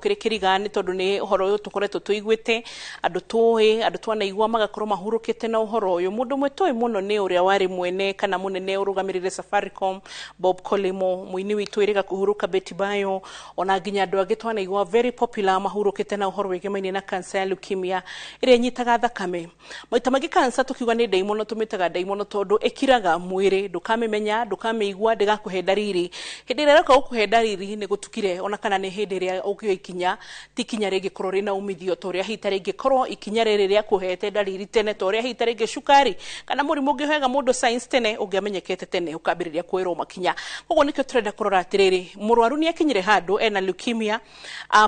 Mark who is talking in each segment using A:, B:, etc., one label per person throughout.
A: Kĩrĩ kĩriga nĩ tondũ nĩ ũhoro ũyũ tũkoretwo tũiguĩte andũ tũĩ andũ twanaigua magakorwo mahurũkĩte na ũhoro ũyũ. Mũndũ ũmwe tũĩ mũno nĩ ũrĩa warĩ mwene kana mũnene ũrũgamĩrĩire Safaricom, Bob Collymore, mũini witũ ĩrĩga kũhurũka Betty Bayo, ona nginya andũ angĩ twanaigua very popular mahurũkĩte na ũhoro wĩgemainie na cancer ya leukemia ĩrĩa ĩnyitaga thakame. Maita maingĩ cancer tũkiuga nĩ ndaimono, tũmĩtaga ndaimono tondũ ĩkiraga mwĩrĩ, ndũkamĩmenya, ndũkamĩigua, ndĩgakũhe ndariri. Hĩndĩ ĩrĩa ĩroka gũkũhe ndariri nĩ gũtukire, ona kana nĩ hĩndĩ ĩrĩa ũngĩoya ikinya, ti ikinya rĩngĩkorwo rĩna umithio ta ũrĩa hihi ta rĩngĩ korwo ikinya rĩrĩ rĩakũhete ndariri tene, ta ũrĩa hihi ta rĩngĩ cukari kana mũrimũ ũngĩheaga mũndũ signs tene, ũngĩamenyekete tene ũkambĩrĩria kuoerwo makinya. Koguo nĩkĩo tũrenda kũrora atĩrĩrĩ, mũrwaru nĩ akinyire handũ ena leukemia,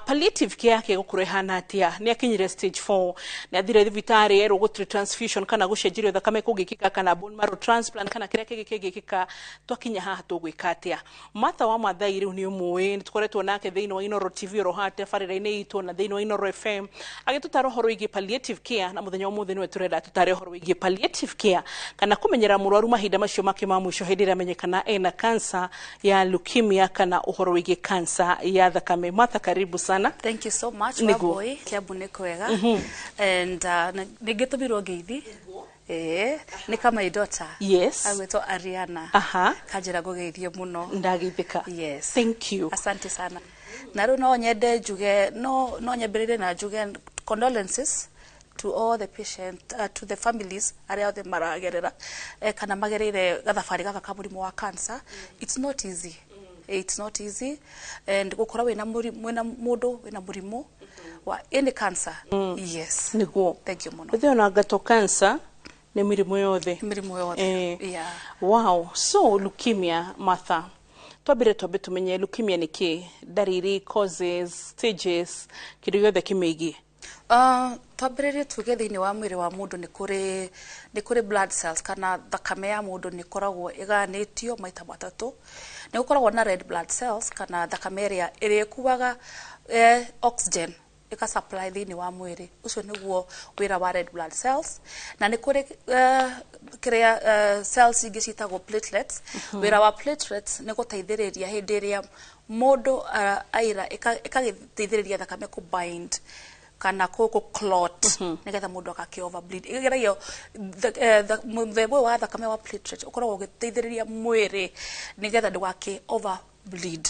A: palliative care yake ĩgũkorwo ĩhana atĩa? Nĩ akinyire stage 4, nĩ athire thibitarĩ erwo gũtirĩ transfusion kana gũcenjerio thakame kũngĩkĩka kana bone marrow transplant kana kĩrĩa kĩngĩ kĩngĩkĩka, twakinya haha tũgwĩka atĩa? Martha wa Mathai rĩu nĩ ũmũĩ, nĩ tũkoretwo nake thĩinĩ wa Inooro TV oro haha tabarĩra-inĩ itũ na thĩinĩ wa Inooro FM agĩtũtara ũhoro wĩgiĩ palliative care, na mũthenya wa ũmũthĩ nĩwe tũrenda tũtare ũhoro wĩgiĩ palliative care kana kũmenyera mũrwaru mahinda macio make ma mũico hĩndĩ ĩrĩa amenyekana ena cancer ya leukemia kana ũhoro wĩgiĩ cancer ya thakame. Martha, karibu sana.
B: Thank you so much.
A: Nĩguo.
B: Wambui, Kiambu nĩ kwega. And nĩ ngĩtũmirwo ngeithi. Ĩĩ, nĩ kama my daughter. Agwĩtwo Ariana. Kanjĩra ngũgeithie mũno.
A: Ndageithĩka.
B: Yes.
A: Thank you.
B: Asante sana. Na rĩu no nyende njuge, no nyambĩrĩrie na njuge condolences to all the patient, to the families arĩa othe maragerera kana magereire gathabarĩ gaka ka mũrimũ wa cancer. It's not easy. It's not easy, and gũkorwo wĩna wĩna mũndũ wĩna mũrimũ wa any cancer. Yes.
A: Nĩguo.
B: Thank you mũno.
A: Ithuĩ ona ngato cancer nĩ mĩrimũ yothe.
B: Mĩrimũ yothe. Yeah.
A: Wow. So leukemia, Martha, twambire twambe tumenye leukemia nĩ kĩ, ndariri, causes, stages, kĩndũ gĩothe kĩmĩgiĩ.
B: Twambĩrĩrie tuge thĩinĩ wa mwĩrĩ wa mũndũ nĩ kũrĩ blood cells kana thakame ya mũndũ nĩ ĩkoragwo ĩgayanĩtio maita matatũ. Nĩ gũkoragwo na red blood cells kana thakame ĩrĩa ĩrĩa ĩkuaga oxygen ĩka supply thĩinĩ wa mwĩrĩ. Ũcio nĩguo wĩra wa red blood cells. Na nĩ kũrĩ kĩrĩa cells ingĩ ciĩtagwo platelets. Wĩra wa platelets nĩ gũteithĩrĩria hĩndĩ ĩrĩa mũndũ aira ĩkagĩteithĩrĩria thakame kũ bind kana kũ clot nĩgetha mũndũ agakĩ overbleed. Ĩgeragio mũthemba ũyũ wa thakame wa platelet ũkoragwo ũgĩteithĩrĩria mwĩrĩ nĩgetha ndũgakĩ overbleed.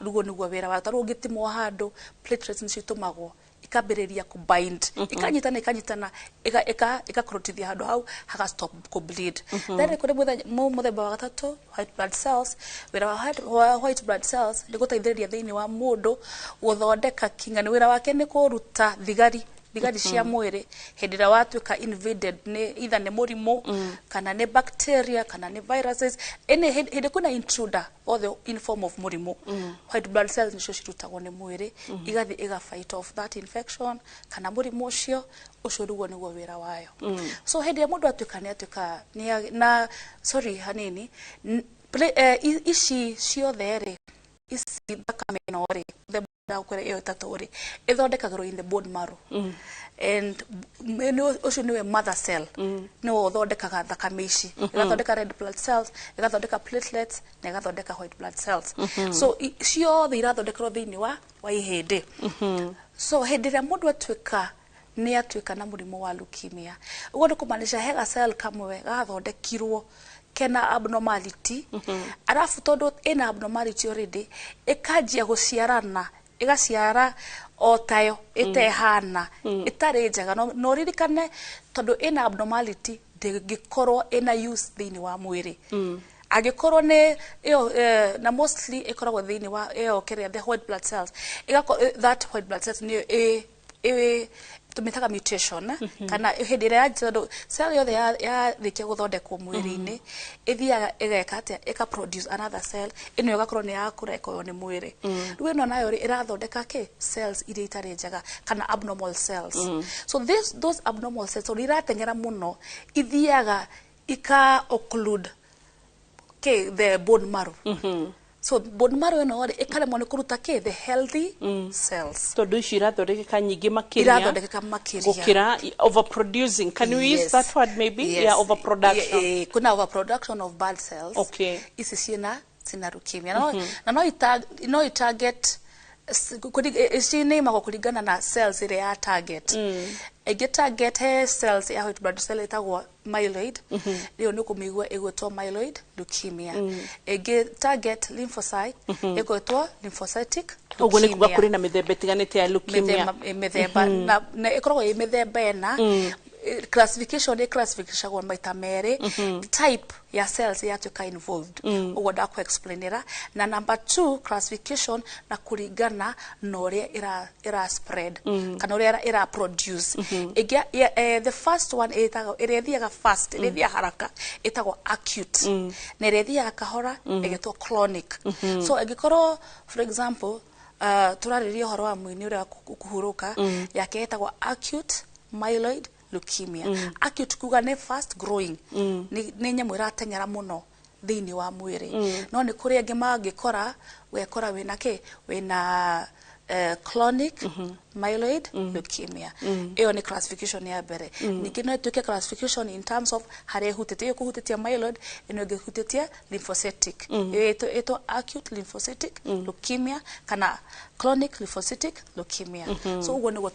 B: Rĩu nĩguo wĩra wa tarĩu ũngĩtimwo handũ, platelets nĩcio itũmagwo ikambĩrĩria kũ bind, ikanyitana ikanyitana, ĩgakorotithia handũ hau haga stop kũ bleed. Then kũrĩ mũthemba wa gatatũ, white blood cells. Wĩra wa white blood cells nĩ gũteithĩrĩria thĩinĩ wa mũndũ gũthondeka kinga. Nĩ wĩra wake nĩ kũruta thigari thigari cia mwĩrĩ hĩndĩ ĩrĩa watuĩka invaded nĩ either nĩ mũrimũ kana nĩ bacteria kana nĩ viruses, any hĩndĩ kwĩna intruder othe in form of mũrimũ, white blood cells nĩcio cirutagwo nĩ mwĩrĩ igathiĩ iga fight off that infection kana mũrimũ ũcio. Ũcio rĩguo nĩguo wĩra wayo. So hĩndĩ ĩrĩa mũndũ atuĩka nĩ atuĩka na sorry hanini, ici ciothe rĩ, ici thakame ĩno rĩ, mũthemba ndakwĩra ĩyo ĩtatũ rĩ, ĩthondekagĩrwo in the bone marrow and ũcio nĩwe mother cell, nĩwe ũthondekaga thakame ici, ĩgathondeka red blood cells, ĩgathondeka platelets na ĩgathondeka white blood cells. So ciothe irathondekerwo thĩinĩ wa ihĩndĩ. So hĩndĩ ĩrĩa mũndũ atuĩka nĩ atuĩka na mũrimũ wa leukemia, ũguo nĩ kũmaanisha he ga cell kamwe gathondekirwo kena abnormality, arabu tondũ ĩna abnormality already ĩkanjia gũciarana, ĩgaciara o tayo ĩtehana, ĩtarĩ njega. No ũririkane tondũ ĩna abnormality ndĩngĩkorwo ĩna use thĩinĩ wa mwĩrĩ angĩkorwo nĩ ĩyo na mostly ĩkoragwo thĩinĩ wa ĩyo kĩrĩa the white blood cells. That white blood cells nĩyo ĩ tũmĩtaga mutation kana hĩndĩ ĩrĩa tondũ cell yothe yarĩkia gũthondekwo mwĩrĩ-inĩ ĩthiaga ĩgeka atĩa? Ĩka produce another cell. Ĩno ĩgakorwo nĩ yakũra ĩkoywo nĩ mwĩrĩ. Rĩu ĩno nayo rĩ ĩrathondeka kĩ cells iria itarĩ njega kana abnormal cells. So those abnormal cells tondũ irateng'era mũno ithiaga ika occlude kĩ the bone marrow. So bone marrow ĩno rĩ ĩkaremwo nĩ kũruta kĩ the healthy cells.
A: Tondũ ici irathondekeka nyingĩ makĩria.
B: Irathondekeka makĩria.
A: Gũkĩra overproducing, can we use
B: Yes.
A: that word maybe?
B: Yes.
A: Yeah, overproduction.
B: Kuna overproduction of bad cells. Ici ciĩna leukemia na no itarget Cinĩmagwo kũringana na cells ĩrĩa ya target. Ĩngĩ target he cells ya white blood cell ĩtagwo myeloid, rĩu nĩ ũkũmĩigua ĩgwĩtwo myeloid leukemia. Ĩngĩ target lymphocyte, ĩgwĩtwo lymphocytic.
A: Ũguo nĩ kuga kũrĩ na mĩthemba ĩtiganĩte ya leukemia.
B: Mĩthemba na ĩkoragwo ĩ mĩthemba ĩna. Classification ĩ classification maita merĩ, type ya cells yatuĩka involved, ũguo ndakũ-explainĩra, na number two, classification na kũringana na ũrĩa ĩra spread kana ũrĩa ĩra produce. Ĩngĩ the first one ĩtagwo, ĩrĩa ĩthiaga fast, ĩrĩa ĩthiaga haraka, ĩtagwo acute, na ĩrĩa ĩthiaga kahora ĩgetwo chronic. So ĩngĩkorwo, for example, tũrarĩria ũhoro wa mũini ũrĩa kũhurũka yake, ĩtagwo acute myeloid leukemia. Acute kuga nĩ fast growing, nĩ nyamũ ĩrateng'era mũno thĩinĩ wa mwĩrĩ. No nĩ kũrĩ angĩ mangĩkora wekora wĩna kĩ, wĩna chronic myeloid leukemia. Ĩyo nĩ classification ya mbere. Ningĩ no ĩtuĩke classification in terms of harĩa ĩhutĩtie. Ĩyo kũhutĩtie myeloid, ĩno ĩngĩ ĩhutĩtie lymphocytic. Ĩyo ĩtwo acute lymphocytic leukemia kana chronic lymphocytic leukemia. So ũguo nĩguo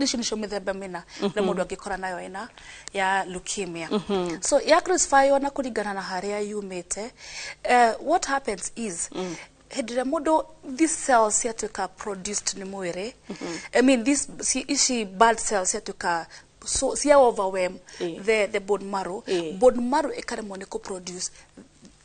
B: icio nĩcio mĩthemba mĩna ũrĩa mũndũ angĩkora nayo ĩna ya leukemia. So ya classify na kũringana na harĩa yumĩte. What happens is, hĩndĩ ĩrĩa mũndũ, these cells ciatuĩka produced nĩ mwĩrĩ, I mean these, ici bad cells ciatuĩka, so cia overwhelm the bone marrow, bone marrow ĩkaremwo nĩ kũ-produce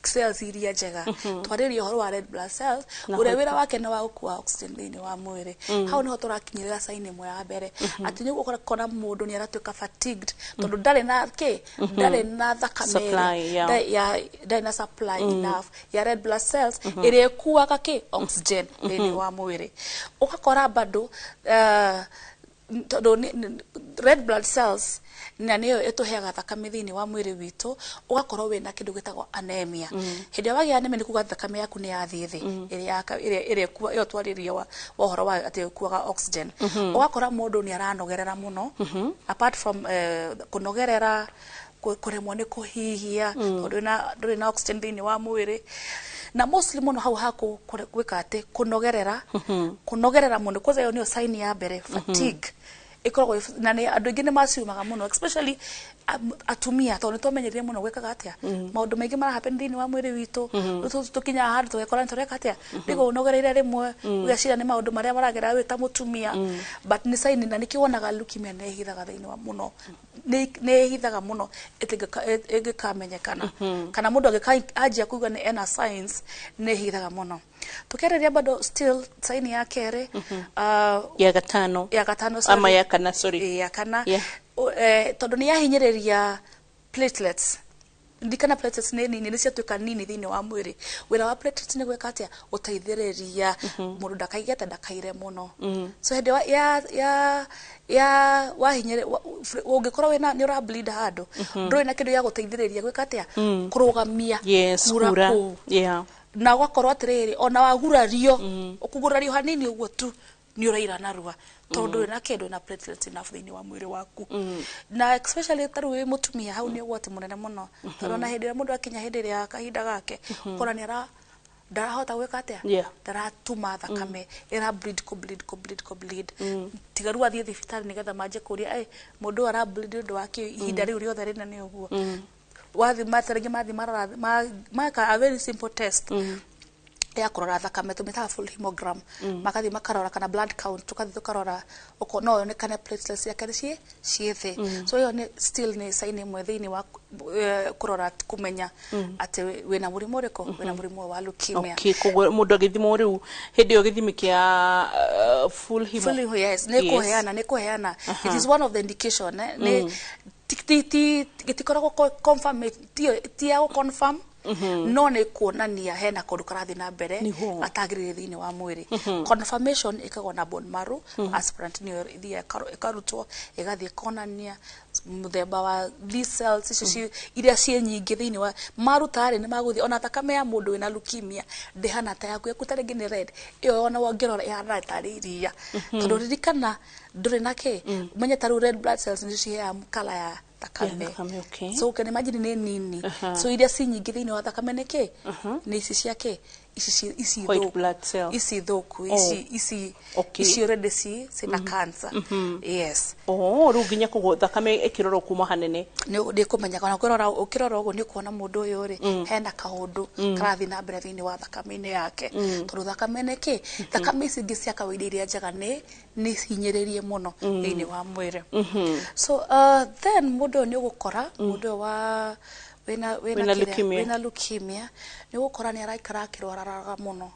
B: cells iria njega. Twarĩria ũhoro wa red blood cells,
A: Na
B: ũrĩa
A: white.
B: Wĩra wake nĩ wa gũkua oxygen thĩinĩ wa mwĩrĩ. Hau nĩho tũrakinyĩrĩra sign ĩmwe ya mbere, atĩ nĩ ũgũkora mũndũ nĩ aratuĩka fatigued tondũ ndarĩ na kĩ, ndarĩ na thakame
A: Supply, yeah.
B: ndarĩ na supply enough ya red blood cells ĩrĩa ĩkuaga kĩ, oxygen thĩinĩ wa mwĩrĩ. Ũgakora bado, tondũ red blood cells na nĩyo ĩtũheaga thakame thĩinĩ wa mwĩrĩ witũ, ũgakorwo wĩna kĩndũ gĩtagwo anemia. Hĩndĩ ĩrĩa wagĩa anemia, nĩ kuga thakame yaku nĩ yathiĩ thĩ, ĩrĩa ĩrĩa ĩyo twarĩria wa ũhoro wa atĩ ĩkuaga oxygen. Ũgakora mũndũ nĩ aranogerera mũno. Apart from kũnogerera, kũremwo nĩ kũhihia tondũ ndũrĩ na oxygen thĩinĩ wa mwĩrĩ, na mostly mũno hau haku gwĩka atĩ kũnogerera, kũnogerera mũno. Kwanza ĩyo nĩyo sign ya mbere. Fatigue ĩkoragwo na nĩ andũ aingĩ nĩ maciumaga mũno, especially atumia, tondũ nĩ twamenyerire mũno gwĩkaga atĩa, maũndũ maingĩ mara happen thĩinĩ wa mwĩrĩ witũ. Rĩu tũkinyaga handũ tũgekora nĩ tũreka atĩa, rĩu ũnogereire rĩmwe ũgeciria nĩ maũndũ marĩa maragera wĩ ta mũtumia, but nĩ sign. Na nĩkĩo wonaga leukemia nĩ ĩhithaga thĩinĩ wa mũno, nĩ ĩhithaga mũno ĩngĩkamenyekana kana mũndũ angĩka anjia kũigua nĩ ena signs, nĩ ĩhithaga mũno. Tũkĩarĩria bado still sign ya kerĩ,
A: Ya gatano.
B: Ya gatano.
A: Ama
B: Sorry.
A: ya kana, sorry.
B: Ĩ, ya kana.
A: Yeah.
B: Tondũ nĩ yahinyĩrĩria platelets. Ndikana platelets nĩ nini, nĩ ciatuĩka nini thĩinĩ wa mwĩrĩ. Wĩra wa platelets nĩ gwĩka atĩa? Gũteithĩrĩria mũndũ ndakaige atĩa, ndakaire mũno. So hĩndĩ ya wahinyĩrĩ, ũngĩkorwo wĩna nĩ ũra bleed handũ, ndũrĩ na kĩndũ gĩa gũteithĩrĩria gwĩka atĩa, kũrũgamia
A: Yes,
B: kura
A: kura.
B: kũu. Na ũgakorwo atĩrĩrĩ, ona wagurario, ũkũgurario hanini ũguo tu, nĩ ũraira narua tondũ ndũrĩ na kĩndũ na platelets enough thĩinĩ wa mwĩrĩ waku. Na especially ta rĩu wĩ mũtumia, hau nĩ ũgwati mũnene mũno, tondũ ona hĩndĩ ĩrĩa mũndũ akinya hĩndĩ ĩrĩa ya kahinda gake, ũkora nĩ ara ndarahota gwĩka atĩa, ndaratuma thakame, ĩra bleed, kũ bleed, kũ bleed, kũ bleed, tiga rĩu athiĩ thibitarĩ nĩgetha manjie kũria, "Ĩ, mũndũ ũyũ ara bleed nĩ ũndũ wa kĩ ihinda rĩu rĩothe rĩnene ũguo?" Wathi tarĩngĩ mathi marora, maka a very simple test ya kũrora thakame, tũmĩtaga full hemogram, magathiĩ makarora kana blood count, tũgathiĩ tũkarora ũko no yonekane platelets ciake nĩ ciĩ thĩ. So ĩyo nĩ still nĩ sign ĩmwe thĩinĩ wa kũrora, kũmenya atĩ wĩna mũrimũ ũrĩkũ, wĩna mũrimũ wa leukemia.
A: Okay, koguo mũndũ agĩthimwo rĩu hĩndĩ ĩyo gĩthimi kĩa full hemo.
B: Fully, yes, nĩ kũheana, nĩ kũheana. It is one of the indication, eh? Nĩ ti gĩtikoragwo confirm, ti ya gũ confirm, no nĩ kuonania hena kaũndũ karathiĩ na mbere gatagĩrĩire thĩinĩ wa mwĩrĩ. Confirmation ĩkagwo na bone marrow aspirate, nĩyo ĩthiaga ĩkarutwo, ĩgathiĩ ĩkonania mũthemba wa these cells icio iria ciĩ nyingĩ thĩinĩ wa maruta rĩ, nĩ magũthiĩ ona thakame ya mũndũ wĩna leukemia ndĩhana ta yaku. Yaku ta rĩngĩ nĩ red, ĩyo ona wangĩrora ĩhana tarĩ iria, tondũ ririkana ndũrĩ na kĩ, menye ta rĩu red blood cells nĩcio ciheaga colour ya thakame.
A: Ya thakame, okay.
B: So can imagine nĩ nini. So iria ci nyingĩ thĩinĩ wa thakame nĩ kĩ, nĩ ici cia kĩ, ici
A: White
B: thũku.
A: blood cell.
B: Ici thũku, ici ici ici already ci cina cancer, yes.
A: Oh, rĩu nginya koguo thakame ĩkĩrorwo kuma hanene.
B: Nĩ kũmenya kana ũkĩrora ũkĩrora ũguo nĩ ũkuona mũndũ ũyũ rĩ, hena kaũndũ karathiĩ na mbere thĩinĩ wa thakame-inĩ yake, tondũ thakame nĩ kĩ, thakame ici ingĩ cia kawaida iria njega nĩ hinyĩrĩrie mũno thĩinĩ wa mwĩrĩ. So then mũndũ ũyũ nĩ ũgũkora mũndũ ũyũ wa wĩna
A: Wĩna
B: kĩrĩa-
A: leukemia.
B: Wĩna leukemia, nĩ ũgũkora nĩ araikara akĩrwararaga mũno,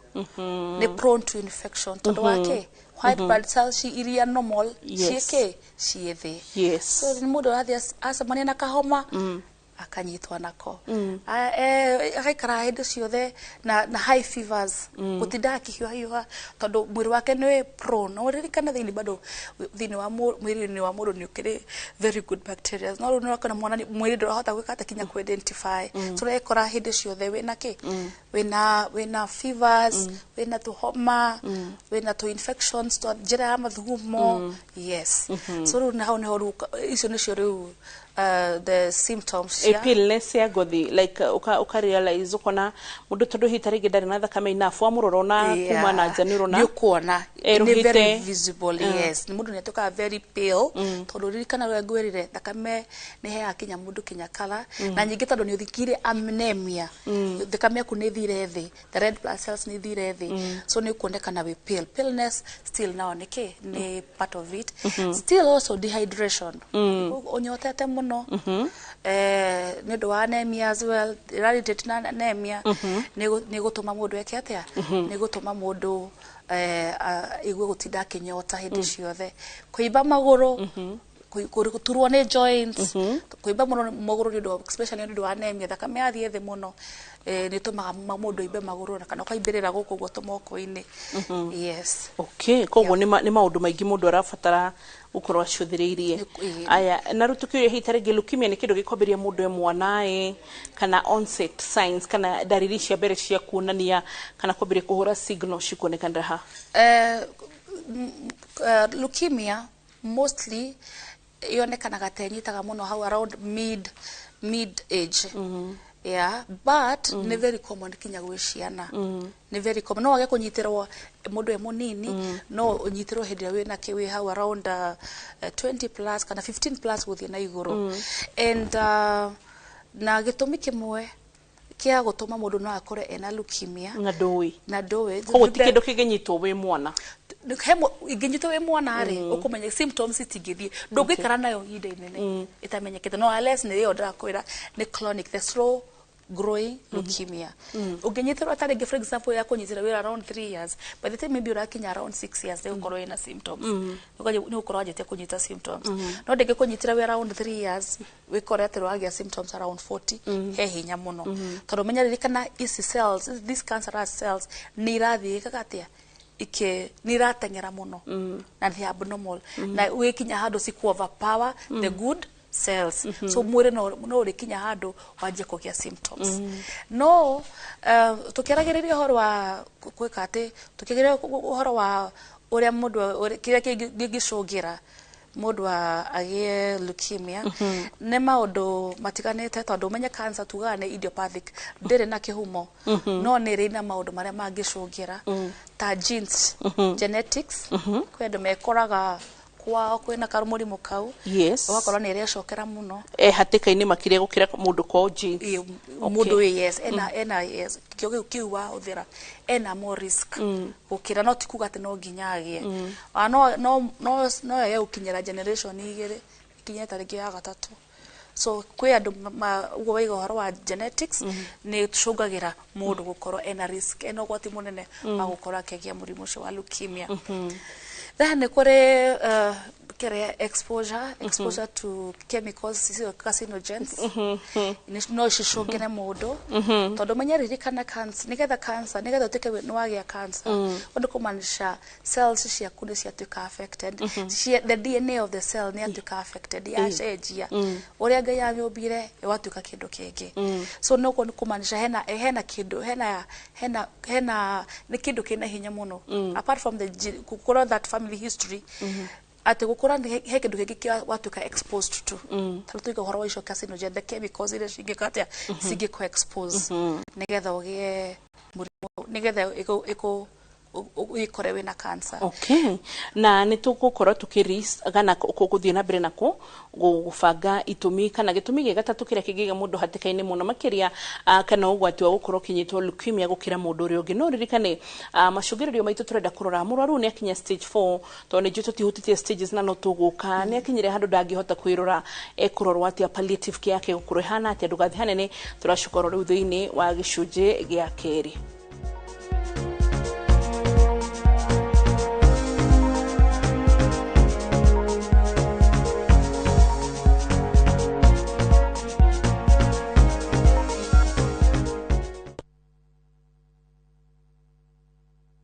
B: nĩ prone to infection, tondũ wa kĩ? White blood cells ci iria normal ciĩkĩ, ciĩ thĩ. So nĩ mũndũ ũrathiĩ acemania na kahoma akanyitwo nako. Agaikara hĩndĩ ciothe na high fevers, gũtinda akĩhiũhahiũha, tondũ mwĩrĩ wake nĩ prone. No ũririkane thĩinĩ bado thĩinĩ wa mwĩrĩ-inĩ wa mũndũ nĩ ũkĩrĩ very good bacteria, no rĩu nĩ ũrakora mwana mwĩrĩ ndũrahota gwĩka atĩ kinya kũ-identify. So ũrekora hĩndĩ ciothe wĩna kĩ, wĩna fevers, wĩna tũhoma, wĩna tũ infections twa njĩra ya mathugumo, yes. So rĩu hau nĩho rĩu icio nĩcio rĩu the symptoms
A: A
B: cia
A: paleness ya ngothi, like uka realize ukona mundu tondu hihi tarĩngĩ ndarĩ na thakame enough, wamũrora ona kuma na nja nĩ ũrona
B: nĩ ũkuona nĩ
A: Erũhĩte.
B: Very visible, yes. Nĩ mũndũ nĩ atuĩkaga very pale, tondũ ririkana ũrĩa ngwĩrire, thakame nĩ heaga kinya mũndũ kinya kala na nyingĩ, tondũ nĩ ũthikire anemia, thakame yaku nĩ ĩthire thĩ, the red blood cells nĩ ithire thĩ, so nĩ ũkuonekana wĩ pale. Paleness still now nĩ kĩ, nĩ part of it. Still also dehydration, ũnyotete mũno, nĩ ũndũ wa anemia as well, irradiated na anemia nĩ gũtũma mũndũ eke atĩa? Nĩ gũtũma mũndũ aigue gũtinda akĩnyota hĩndĩ ciothe, kũimba magũrũ, gũturwo nĩ joints, kũimba mũno magũrũ nĩ ũndũ especially nĩ ũndũ wa anemia. Thakame yathiĩ thĩ mũno, nĩ ĩtũmaga mũndũ aimbe magũrũ na kana ũkaimbĩrĩra gũkũ ũguo tũmoko-inĩ, yes.
A: Okay, koguo nĩ maũndũ maingĩ mũndũ arabatara gũkorwo acũthĩrĩirie. Aya, na rĩu tũkĩũria hihi tarĩngĩ leukemia nĩ kĩndũ gĩkwambĩrĩria mũndũ e mwana ĩ, kana onset signs kana ndariri cia mbere cia kuonania kana kwambĩrĩria kũhũra signal cikuonekanĩra ha?
B: Leukemia mostly yonekanaga ta ĩnyitaga mũno hau around mid age, yeah, but nĩ very common kinya gwĩ ciana, nĩ very common. No wage kũnyitĩrwo mũndũ e mũnini, no ũnyitĩrwo hĩndĩ ĩrĩa wĩna kĩ, wĩ hau around 20 plus kana 15 plus gũthiĩ na igũrũ. And na gĩtũmi kĩmwe kĩa gũtũma mũndũ no akore ena leukemia
A: na ndũĩ
B: na ndũĩ.
A: Koguo ti kĩndũ kĩngĩnyitwo wĩ mwana?
B: He ingĩnyitwo wĩ mwana rĩ, ũkũmenya symptoms itingĩthiĩ, ndũngĩikara nayo ihinda inene ĩtamenyekete, no unless nĩ ĩyo ndĩrakwĩra nĩ chronic, the slow growing leukemia. Ũngĩnyitĩrwo ta rĩngĩ, for example, ya kũnyitĩra wĩra around 3 years, by the time maybe ũrakinya around 6 years nĩ ũgũkorwo wĩna symptoms, nĩ ũgũkorwo wanjĩtie kũnyita symptoms. No ndĩngĩkũnyitĩra wĩ around 3 years wĩkore atĩ ũragĩa symptoms around 40, he hinya mũno, tondũ menya, ririkana ici cells, these cancerous cells nĩ irathiĩ ĩkaga atĩa, ike nĩ irateng'era mũno na nĩ abnormal, na wĩkinya handũ ciku overpower the good cells. So mwĩrĩ no ũrĩkinya handũ wanjie kũgĩa symptoms. No tũkĩaragĩrĩria ũhoro wa gwĩka atĩ, tũkĩaragĩrĩria ũhoro wa ũrĩa mũndũ kĩrĩa kĩngĩcũngĩra mũndũ agĩe leukemia, nĩ maũndũ matiganĩte, tondũ ũmenye cancer tugaga nĩ idiopathic, ndĩrĩ na kĩhumo, no nĩ ĩrĩ na maũndũ marĩa mangĩcũngĩra ta genes, genetics. Kwĩ andũ mekoraga kwao kwĩna kamũrimũ kau, ũgakora nĩ ĩrecokera mũno.
A: E hatĩka-inĩ makĩria gũkĩra mũndũ kwao genes.
B: Ĩĩ, mũndũ wĩ, yes, ena, yes, kĩo kĩu wahũthĩra ena more risk gũkĩra, no ti kuga atĩ no nginya agĩe. Ah, no yage gũkinyĩra generation igĩrĩ, ikinye ta rĩngĩ ya gatatũ. So kwĩ andũ ũguo waiga ũhoro wa genetics nĩ cũngagĩra mũndũ gũkorwo ena risk, ena ũgwati mũnene wa gũkorwo akĩgĩa mũrimũ ũcio wa leukemia. Then nĩ kũrĩ kĩrĩa exposure to chemicals icio carcinogens. No cicũngĩre mũndũ, tondũ menye, ririkana cancer, nĩgetha cancer, nĩgetha ũtuĩke nĩ wagĩa cancer, ũndũ kũmaanisha cells ciaku nĩ ciatuĩka affected. The DNA of the cell nĩ yatuĩka affected, yacenjia ũrĩa Ngai amĩũmbire, ĩgatuĩka kĩndũ kĩngĩ. So no nĩ kũmaanisha hena kĩndũ hena nĩ kĩndũ kĩna hinya mũno apart from the gũkorwo that family history, atĩ gũkũra nĩ he kĩndũ kĩngĩ kĩa watuĩka exposed to. Ta rĩu tuge ũhoro wa icio carcinogen, the chemicals iria cingĩka atĩa, cingĩkũ expose nĩgetha ũgĩe Mũrimũ nĩgetha wĩkore wĩna cancer.
A: Okay, na nĩ tũgũkorwo tũkĩris kana gũthiĩ na mbere na gũbanga itũmi kana gĩtũmi gĩa gatatũ kĩrĩa kĩngĩiga mũndũ hatĩka-inĩ mũno makĩria, kana ũgwati wa gũkorwo ũkĩnyitwo leukemia gũkĩra mũndũ ũrĩa ũngĩ. No ririkane, macũngĩrĩrio maitũ tũrenda kũrora mũrwaru nĩ akinya stage 4, tondũ nĩ njũĩ tũtihutĩtie stages na no tũgũka. Nĩ akinyire handũ ndangĩhota kwĩrora, ekũrorwo atĩa? Palliative care yake gũkorwo ĩhana atĩa? Ndũgathiĩ hanene, tũracoka oro rĩu thĩinĩ wa gĩcunjĩ gĩa kerĩ.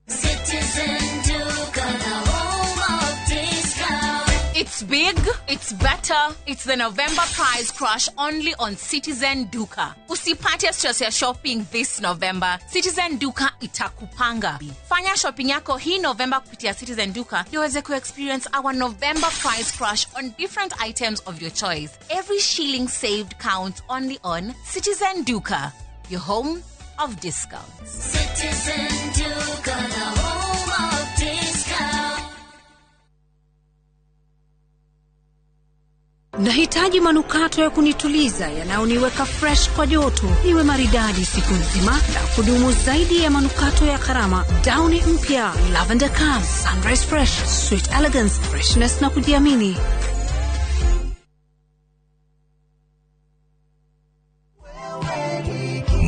C: Citizen Duka, the home of discount.
D: It's big, it's better, it's the November price crash only on Citizen Duka. Usipate stress ya shopping this November. Citizen Duka itakupanga. Fanya shopping yako hii November kupitia Citizen Duka ndio uweze kuexperience our November price crash on different items of your choice. Every shilling saved counts only on Citizen Duka, your home of discounts.
C: Citizen Duka, the home of discount.
E: Nahitaji manukato ya kunituliza yanayoniweka fresh kwa joto, niwe maridadi siku nzima na kudumu zaidi ya manukato ya gharama. Downy mpya Lavender Calm, Sunrise Fresh, Sweet Elegance, freshness na kujiamini.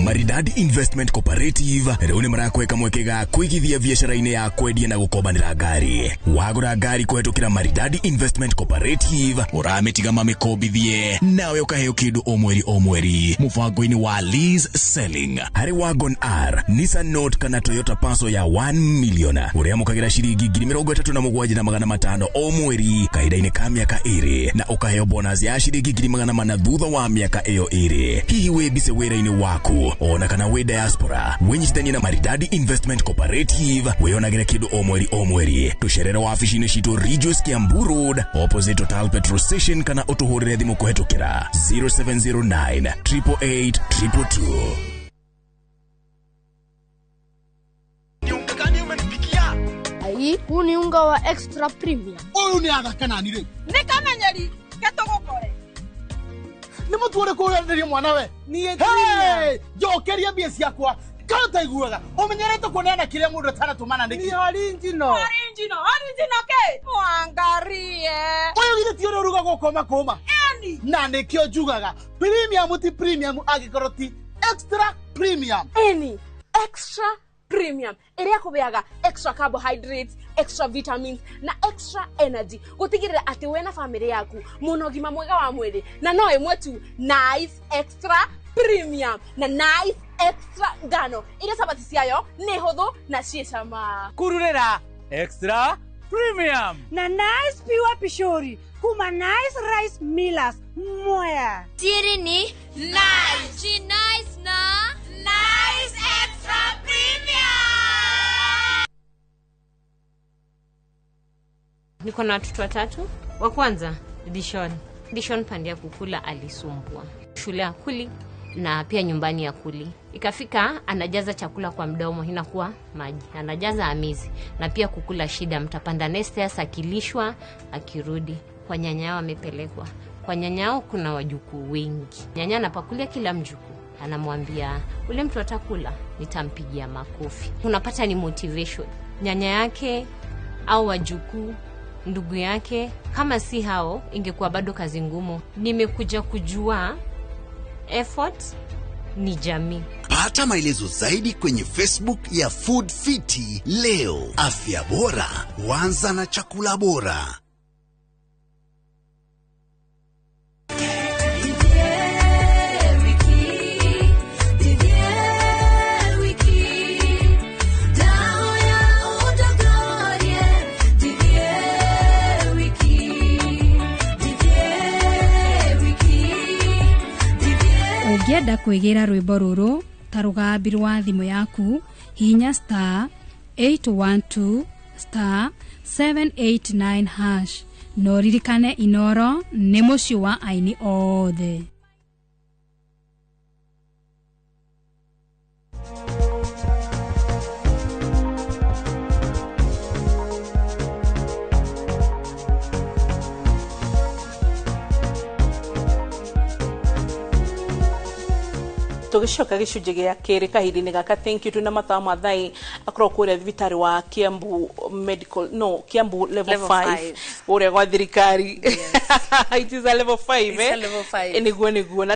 F: Maridadi Investment Cooperative rĩu nĩ marakweka mweke ga kũigithia biacara-inĩ ya kwendia na gũkombanĩra ngari. Wagũra ngari kũhetũkĩra Maridadi Investment Cooperative, ũramĩtiga mamĩkombithie nawe ũkaheo kĩndũ o mweri o mweri mũbango-inĩ wa lease selling. Harĩ Wagon R, Nissan Note kana Toyota Passo ya 1 million, ũrĩamũkagĩra ciringi 37,500 o mweri kahinda-inĩ ka mĩaka 2, na ũkaheo bonus ya ciringi 400,000 thutha wa mĩaka ĩyo 2. Hihi wĩ mbise wĩra-inĩ waku ona kana wĩ diaspora, wĩnyitithanie na Maridadi Investment Cooperative wĩonagĩre kĩndũ o mweri o mweri. Tũcerere wabici-inĩ citũ Ridgeways, Kiambu Road, opposite Total Petrol Station, kana ũtũhũrĩre thimũ kũhetũkĩra 0709 888 222.
G: Ai, huu ni unga wa extra premium.
H: Ũyũ nĩ athaka nani rĩu?
I: Nĩ kamenyeri ketũgũkore.
H: Nĩ mũtu ũrĩkũ ũrenderio mwana we?
I: Niĩ.
H: Hey, njokeria mbia ciakwa. Kana ũtaiguaga ũmenyerete kuoneana kĩrĩa mũndũ atanatũmana nĩkĩ?
I: Ni original. Original, original ke? Mwangarie.
H: Ũyũ githĩ ti ũrĩa ũrugagwo kũma kũma?
I: Eni.
H: Na nĩkĩo njugaga premium ti premium angĩkorwo ti extra premium.
I: Eni, extra premium ĩrĩa kũbeaga extra carbohydrates, extra vitamins na extra energy gũtigĩrĩra atĩ we na famĩlĩ yaku mũna ũgima mwega wa mwĩrĩ, na no ĩmwe tu, Nice Extra Premium na Nice Extra ngano ĩrĩa cabati ciayo nĩ hũthũ na ciĩ cama.
J: Kururĩra Extra Premium
K: na Nice Pure Pishori kuma Nice Rice Millers, Mwea.
C: Siri ni nice. She nice na Nice Extra Premium.
L: Niko na watoto watatu. Wa kwanza Dishon. Dishon pande ya kukula alisumbua. Shule akuli na pia nyumbani akuli. Ikafika anajaza chakula kwa mdomo inakuwa maji. Anajaza amizi na pia kukula shida, mtapanda nestairs akilishwa akirudi. Kwa nyanya yao amepelekwa. Kwa nyanya yao kuna wajukuu wengi. Nyanya anapakulia kila mjukuu. Anamwambia ule mtu atakula nitampigia makofi. Unapata ni motivation. Nyanya yake au wajukuu, ndugu yake, kama si hao ingekuwa bado kazi ngumu. Nimekuja kujua effort ni jamii.
M: Pata maelezo zaidi kwenye Facebook ya Food Fiti leo. Afya bora huanza na chakula bora.
E: Ũngĩenda kwĩgĩra rwĩmbo rũrũ ta rũgambi rwa thimũ yaku, hihinya *812*789#. No ririkane Inoro nĩ mũciĩ wa aini othe.
A: Tũgĩcoka gĩcunjĩ gĩa kerĩ kahinda-inĩ gaka, thank you, twĩna Mathaa Mathai akorwo kũrĩa thibitarĩ wa Kiambu Medical, no, Kiambu level
B: Level
A: 5
B: five.
A: Ũrĩa gwa thirikari. It is a level 5.
B: It's a level 5.
A: Nĩguo na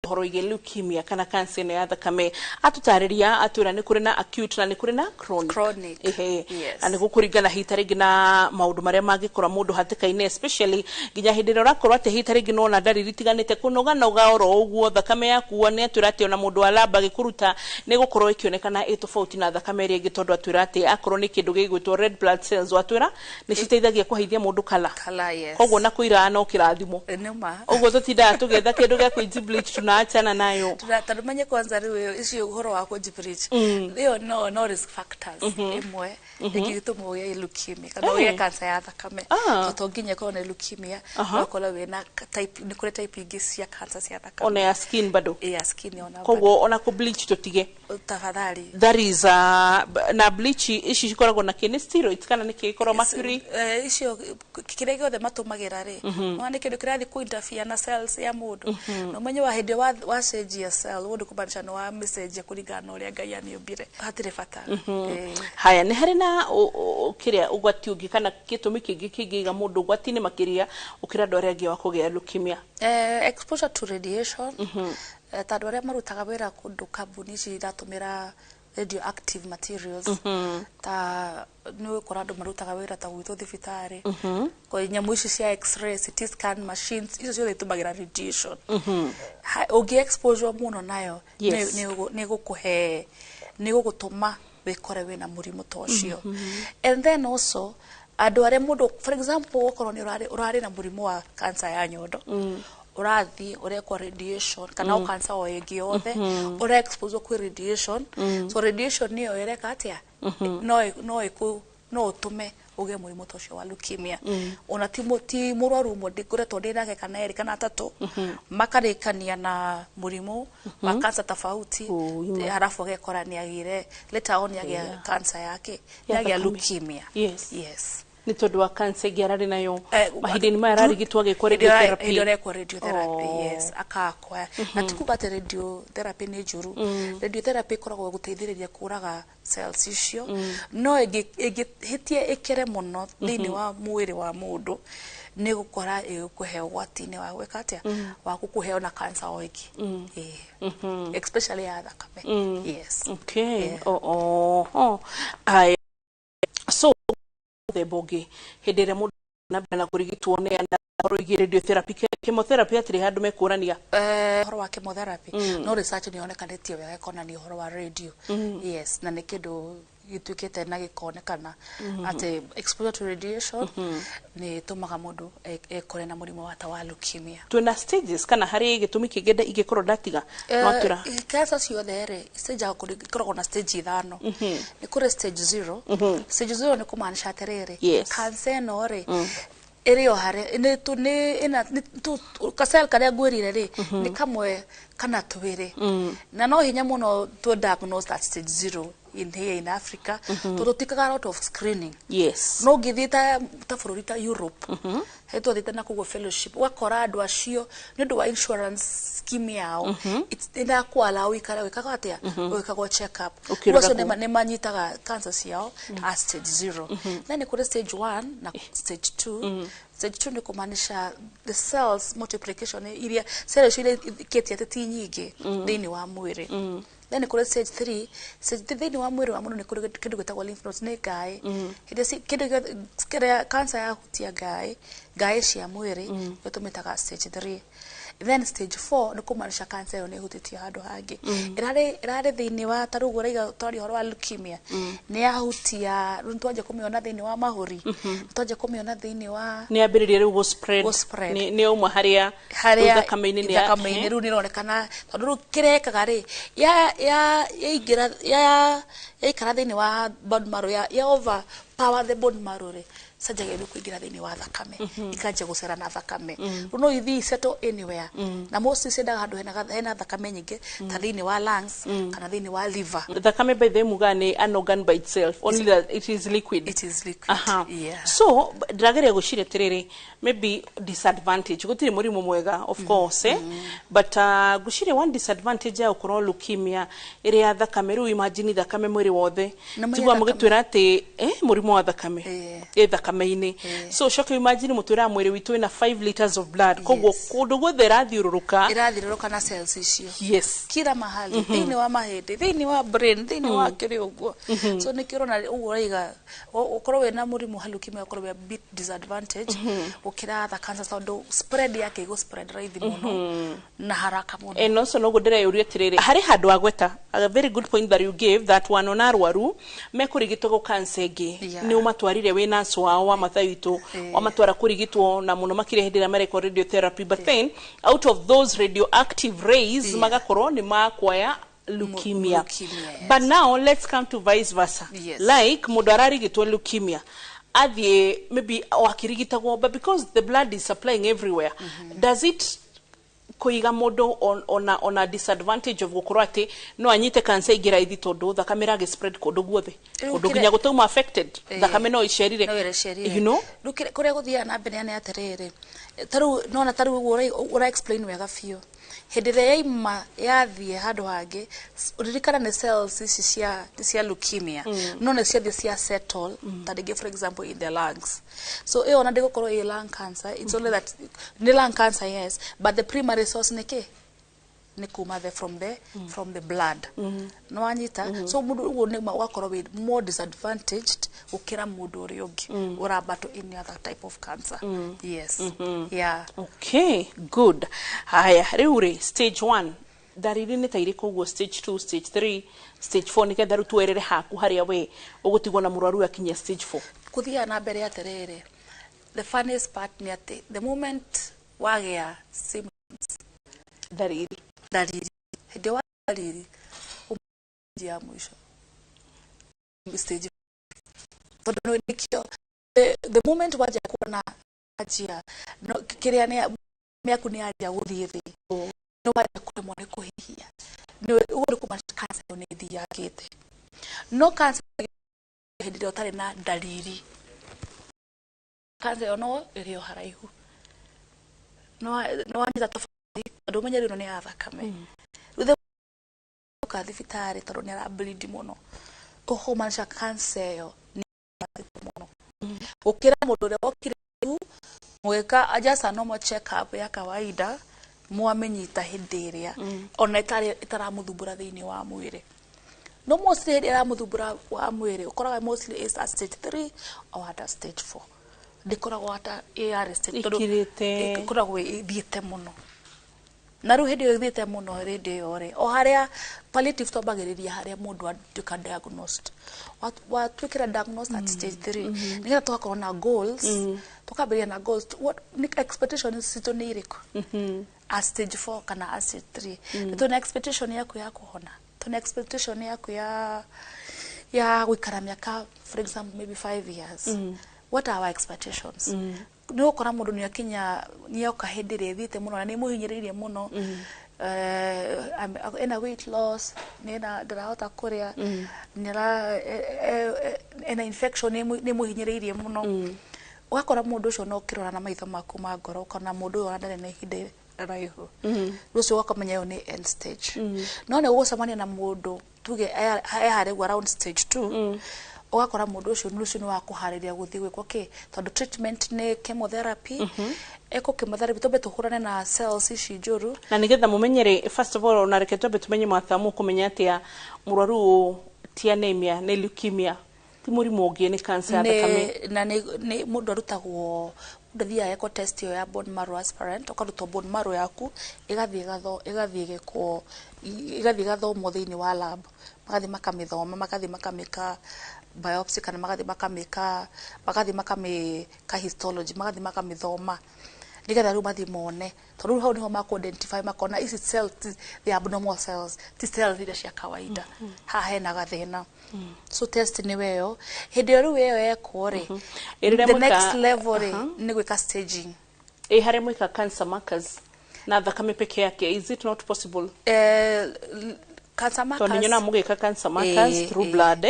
A: ũhoro wĩgiĩ leukemia kana cancer ĩno ya thakame, atũtarĩria, atwĩra nĩ kũrĩ na acute na nĩ kũrĩ na chronic.
B: Chronic.
A: Ehe.
B: Yes.
A: Na nĩ gũkũringana hita rĩngĩ na maũndũ marĩa mangĩkora mũndũ hatĩka-inĩ, especially nginya hĩndĩ ĩrĩa ũrakorwo atĩ hita rĩngĩ nona ndariri itiganĩte, kũnoganoga oro ũguo thakame yaku. Nĩ atwĩra atĩ ona mũndũ wa lab agĩkũruta nĩ gũkorwo ĩkĩonekana ĩ tofauti na thakame ĩrĩa ĩngĩ, tondũ atwĩra atĩ akorwo nĩ kĩndũ gĩgwĩtwo red blood cells, atwĩra nĩ citeithagia kũheithia mũndũ kala.
B: Colour, yes.
A: Koguo na kũira no kĩrathimo.
B: Nĩma.
A: Ũguo tũtindaga tũgĩetha kĩndũ gĩa kũinji bleach, tunaachana nayo.
B: Tondũ menye kwanza rĩu icio ũhoro wa kũnji bleach ĩyo no risk factors ĩmwe ĩngĩgĩtũma ũgĩe leukemia kana ũgĩe cancer ya thakame. To nginya ĩkorwo nĩ leukemia, no ũkorwo wĩna type, nĩ kũrĩ type ingĩ cia cancer cia thakame.
A: Ona ya skin bado?
B: Ya skin ona.
A: Koguo ona kũ bleach tũtige.
B: Tafadhali.
A: That is na bleach ici cikoragwo na kĩ? Nĩ steroids kana nĩ kĩ ikorwo mercury?
B: Icio kĩrĩa gĩothe matũmagĩra rĩ, nĩ kĩndũ kĩrathiĩ kũ interfere na cells ya mũndũ. Na ũmenye wa hĩndĩ wacenjia cell, ũguo nĩ kũmaanisha nĩ wamĩcenjia kũringana na ũrĩa Ngai amĩũmbire. Hatirĩ bata.
A: Haya, nĩ harĩ na kĩrĩa ũgwati ũngĩ kana gĩtũmi kĩngĩ kĩngĩiga mũndũ ũgwati-inĩ makĩria ũkĩra andũ arĩa angĩ wa kũgĩa leukemia?
B: Exposure to radiation, ta andũ arĩa marutaga wĩra kũndũ kambuni ici iratũmĩra radioactive materials, ta nĩ ũgũkora andũ marutaga wĩra ta gwitũ thibitarĩ, kwa nyamũ ici cia x-ray, CT scan machines, icio ciothe itũmagĩra radiation. Ũngĩ exposure mũno nayo, nĩ gũkũhe, nĩ gũgũtũma wĩkore wĩna mũrimũ ta ũcio. And then also andũ arĩa mũndũ, for example, okorwo nĩ ũrarĩ na mũrimũ wa cancer ya nyondo, ũrathiĩ ũrekwo radiation, kana o cancer o ĩngĩ yothe, ũra expose kwĩ radiation. So radiation nĩyo ĩreka atĩa? No ũtũme ũgĩe mũrimũ ta ũcio wa leukemia. Ona ti mũrwaru ũmwe ndikoretwo ndĩ nake, kana erĩ kana atatũ, makarĩkania na mũrimũ wa cancer tofauti.
A: Ima.
B: Halafu agekora nĩ agĩire, later on nĩ agĩa cancer yake, nĩ
A: Ya
B: agĩa
A: thakame.
B: leukemia.
A: Yes.
B: Yes.
A: Nĩ tondũ wa cancer ĩngĩ ararĩ nayo mahinda-inĩ maya ararigitwo agĩkwo
B: Hĩndĩ ĩrĩa
A: radiotherapy.
B: Hĩndĩ ĩrĩa arekwo radiotherapy. Yes, akakwa. Na ti kuga atĩ radiotherapy nĩ njũru. Radiotherapy ĩkoragwo gũteithĩrĩria kũraga cells icio, no ĩngĩhĩtia ĩkĩre mũno thĩinĩ wa mwĩrĩ wa mũndũ, nĩ gũkora ĩgũkũhe ũgwati-inĩ wa gwĩka atĩa, wa gũkũhe ona cancer o ĩngĩ. Ĩĩ. Especially ya thakame, yes.
A: Okay.
B: Yeah.
A: Oh. Aya, so mũthemba ũngĩ, hĩndĩ ĩrĩa mũndũ na mbere na kũrigitwo nĩ ũhoro wĩgiĩ radiotherapy, chemotherapy, hatirĩ handũ mekũrania?
B: Ũhoro wa chemotherapy, no research nĩ yonekanĩtie wega ĩkonania ũhoro wa radio. Yes, na nĩ kĩndũ gĩtuĩkĩte na gĩkonekana atĩ exposure to radiation nĩ ĩtũmaga mũndũ ekore na mũrimũ wa ta wa leukemia.
A: Twĩna stages kana harĩ gĩtũmi kĩngĩ ingĩkorwo ndatiga no atwĩra?
B: Cancer ciothe rĩ, stage ya ĩkoragwo na stage ithano. Nĩ kũrĩ stage zero. Stage zero nĩ kũmaanisha atĩrĩrĩ, cancer ĩno rĩ, ĩrĩ o harĩa nĩ tu nĩ ĩna nĩ tu kacell karĩa ngwĩrire rĩ, nĩ kamwe kana twĩrĩ, na no hinya mũno to diagnose at stage zero in here in Africa, tondũ tũtikaga a lot of screening. No ũngĩthiĩ ta bũrũri ta Europe, he twathiĩte na koguo fellowship, ũgakora andũ acio nĩ ũndũ wa insurance scheme yao, ĩrakũallow ũikare wĩkaga atĩa, ũgĩkagwo check up.
A: Ũkĩroragwo.
B: Acio nĩ manyitaga cancer ciao at stage zero. Then nĩ kũrĩ stage one na stage two. Stage two nĩ kũmaanisha the cells multiplication iria cell icio iria ikĩtie atĩ ti nyingĩ thĩinĩ wa mwĩrĩ. Then nĩ kũrĩ stage 3. Stage 3, thĩinĩ wa mwĩrĩ wa mũndũ nĩ kũrĩ kĩndũ gĩtagwo lymph nodes, nĩ ngaĩ. Hĩndĩ kĩndũ gĩothe kĩrĩa cancer yahutia ngaĩ, ngaĩ cia mwĩrĩ, nĩyo tũmĩtaga stage 3. Then stage 4 nĩ kũmaanisha cancer ĩyo nĩ ĩhutĩtie handũ hangĩ, ĩrarĩ thĩinĩ wa, ta rĩu ũraiga twaria ũhoro wa leukemia, nĩ yahutia rĩu, nĩ twanjia kũmĩona thĩinĩ wa mahũri, nĩ twanjia kũmĩona thĩinĩ wa
A: Nĩ yambĩrĩria rĩu gũ spread.
B: Gũ spread.
A: Nĩ yauma harĩa
B: harĩa
A: rĩu thakame-inĩ nĩ
B: thakame-inĩ rĩu nĩ ĩronekana, tondũ rĩu kĩrĩa ĩkaga rĩ, ya ya yaingĩra ya yaikara thĩinĩ wa bone marrow, ya over power the bone marrow rĩ, canjagia rĩu kũingĩra thĩinĩ wa thakame, ikanjia gũcera na thakame. Rĩu no ithiĩ settle anywhere, na mostly ciendaga handũ hena thakame nyingĩ, ta thĩinĩ wa lungs kana thĩinĩ wa liver.
A: Thakame, by the way, muga nĩ an organ by itself, only that it is liquid.
B: It is liquid. Yeah.
A: So ndĩrageria gwĩciria atĩrĩrĩ, maybe disadvantage, gũtirĩ mũrimũ mwega, of course, eh? But ngwĩciria one disadvantage ya gũkorwo leukemia ĩrĩ ya thakame, rĩu imagine thakame mwĩrĩ wothe.
B: Na mwĩrĩ
A: Tiguaga
B: thakame.
A: Mũgĩtwĩra atĩ mũrimũ wa thakame ĩ thakame-inĩ, so ũcoke imagine mũtwĩraga mwĩrĩ witũ wĩna 5 liters of blood, koguo kũndũ guothe ĩrathiũrũrũka.
B: Ĩrathiũrũrũka na cells icio. Kila mahali, thĩinĩ wa mahĩndĩ, thĩinĩ wa brain, thĩinĩ wa kĩrĩ ũguo. So nĩkĩo ũrona ũguo ũraiga ũkorwo wĩna mũrimũ wa leukemia, ũkorwo wĩ a bit disadvantage gũkĩra other cancer, tondũ spread yake ĩgũ spread raithi mũno na haraka mũno.
A: And also noguo ndĩreyũria atĩrĩrĩ, harĩ handũ agweta, a very good point that you gave, that wanona arwaru mekũrigitwo cancer ĩngĩ, nĩ ũmatwarire wĩ nurse wao wa Mathai witũ, wamatwara kũrigitwo na mũno makĩria hĩndĩ ĩrĩa marekwo radiotherapy, but then out of those radioactive rays magakorwo nĩ makwaya leukemia.
B: Leukemia, yes.
A: But now let's come to vice versa. Like mũndũ ararigitwo leukemia, athiĩ maybe o akĩrigitagwo, but because the blood is supplying everywhere, does it kũiga mũndũ on a disadvantage of gũkorwo atĩ no anyite cancer ĩngĩ raithi, tondũ thakame ĩragĩ spread kũndũ guothe,
B: Rĩu
A: kũndũ nginya gũtauma affected, thakame no ĩcerire?
B: No ĩrecerire. Rĩu kũrĩa gũthiaga na mbere nĩ atĩrĩrĩ, tarĩu nona tarĩu ũguo ũra explain wega biũ, hĩndĩ ĩrĩa yaima yathiĩ handũ hangĩ, ririkana nĩ cells ici cia leukemia, no nĩ ciathiĩ cia settle ta rĩngĩ, for example, in the lungs. So ĩyo ona ndĩgũkorwo ĩ lung cancer, it's only that nĩ lung cancer, yes, but the primary source nĩ kĩ? Nĩ kuma the from the blood. Nĩ wanyita? So mũndũ ũguo nĩ ma ũgakorwo wĩ more disadvantaged gũkĩra mũndũ ũrĩa ũngĩ ũrambatwo any other type of cancer. Yes, yeah.
A: Okay, good. Haya, rĩu rĩ, stage 1 ndariri nĩ ta irĩkũ ũguo, stage 2, stage 3, stage 4, nĩgetha rĩu twerere haku harĩa we ũgũtigwo na mũrwaru akinyia stage 4?
B: Kũthiaga na mbere atĩrĩrĩ, the funniest part nĩ atĩ the moment wagĩa symptoms,
A: Ndariri.
B: Ndariri, hĩndĩ wa ndariri ya mũico stage, tondũ nĩkĩo the moment wanjia kuona anjia no kĩrĩa nĩ yaku nĩ yanjia gũthiĩ thĩ, nĩ wanjia kũremwo nĩ kũhihia, nĩ ũguo nĩ kumaanisha cancer ĩyo nĩ ĩthiangĩte. No cancer hĩndĩ ĩrĩa ũtarĩ na ndariri, cancer ĩyo no ĩrĩ o haraihu. Nĩ wanyita tofauti? Tondũ ũmenye rĩu ĩno nĩ ya thakame, rĩu the ũka thibitarĩ tondũ nĩ ara bleed mũno, kũmaanisha cancer ĩyo nĩ ĩthiĩte mũno gũkĩra mũndũ ũrĩa wokire tu mũgĩka just a normal check up ya kawaida, mwamĩnyita hĩndĩ ĩrĩa ona ĩtarĩ ĩtaramũthumbũra thĩinĩ wa mwĩrĩ. No mostly hĩndĩ ĩramũthumbũra wa mwĩrĩ, ũkoraga mostly is at stage 3 or at stage 4, ndĩkoragwo ata ĩ stage tondũ
A: Ĩkirĩte.
B: Ĩkoragwo ĩthiĩte mũno. Na rĩu hĩndĩ ĩyo ĩthiĩte mũno, hĩndĩ ĩyo rĩ, o harĩa palliative twambagĩrĩria harĩa mũndũ atuĩka diagnosed. Watuĩkĩra diagnosed at stage 3, nĩgetha tũgakorwo na goals, tũkambĩrĩria na goals. What nĩ expectations citũ nĩ irĩkũ at stage 4 kana at stage 3? Tũna expectation yaku ya kũhona, tũna expectation yaku ya gũikara mĩaka, for example, maybe 5 years. What are our expectations? Nĩ ũgũkora mũndũ nĩ akinya, nĩ oka hĩndĩ ĩrĩa ĩthiĩte mũno na nĩ mũhinyĩrĩirie mũno. Ena weight loss, nĩ ena ndarahota kũrĩa, nĩ ena infection nĩ mũhinyĩrĩirie mũno. Ũgakora mũndũ ũcio no ũkĩrora na maitho maku ma ngoro, ũkona mũndũ ũyũ ona ndarĩ na ihinda raihu. Rĩu ũcio ũgakamenya ĩyo nĩ end stage. No nĩ ũgũcemania na mũndũ tuge e harĩa ũguo around stage 2, ũgakora mũndũ ũcio nĩ ũcio nĩ wa kũharĩria gũthiĩ gwĩkwo kĩ, tondũ treatment nĩ chemotherapy. Eko chemotherapy twambe tũhũrane na cells ici njũru.
A: Na nigetha mumenyere, first of all, ona reke twambe tumenye mwathamu kũmenya atĩa mũrwaru ũyũ ti anemia, nĩ leukemia, ti mũrimũ ũngĩ, nĩ cancer ya thakame?
B: Na nĩ mũndũ arutagwo, mũndũ athiaga eko test ĩyo ya bone marrow aspirant, ũkarutwo bone marrow yaku, ĩgathiĩ ĩgekwo, ĩgathiĩ ĩgathomwo thĩinĩ wa lab, magathiĩ makamĩthoma, magathiĩ makamĩka biopsy kana magathiĩ makamĩka histology, magathiĩ makamĩthoma. Nĩgetha rĩu mathiĩ mone, tondũ rĩu hau nĩho makũ identify, makona ici cells the abnormal cells, ti cells iria cia kawaida, haha hena gathĩna. So test nĩ weyo hĩndĩ ĩyo rĩu ĩyo yekwo rĩ,
A: Ĩrĩa
B: the next level rĩ nĩ gwĩka staging.
A: Ĩ harĩa mwĩka cancer markers na thakame peke yake, is it not possible?
B: Cancer markers.
A: Tondũ nyonaga mũgĩka cancer markers through blood,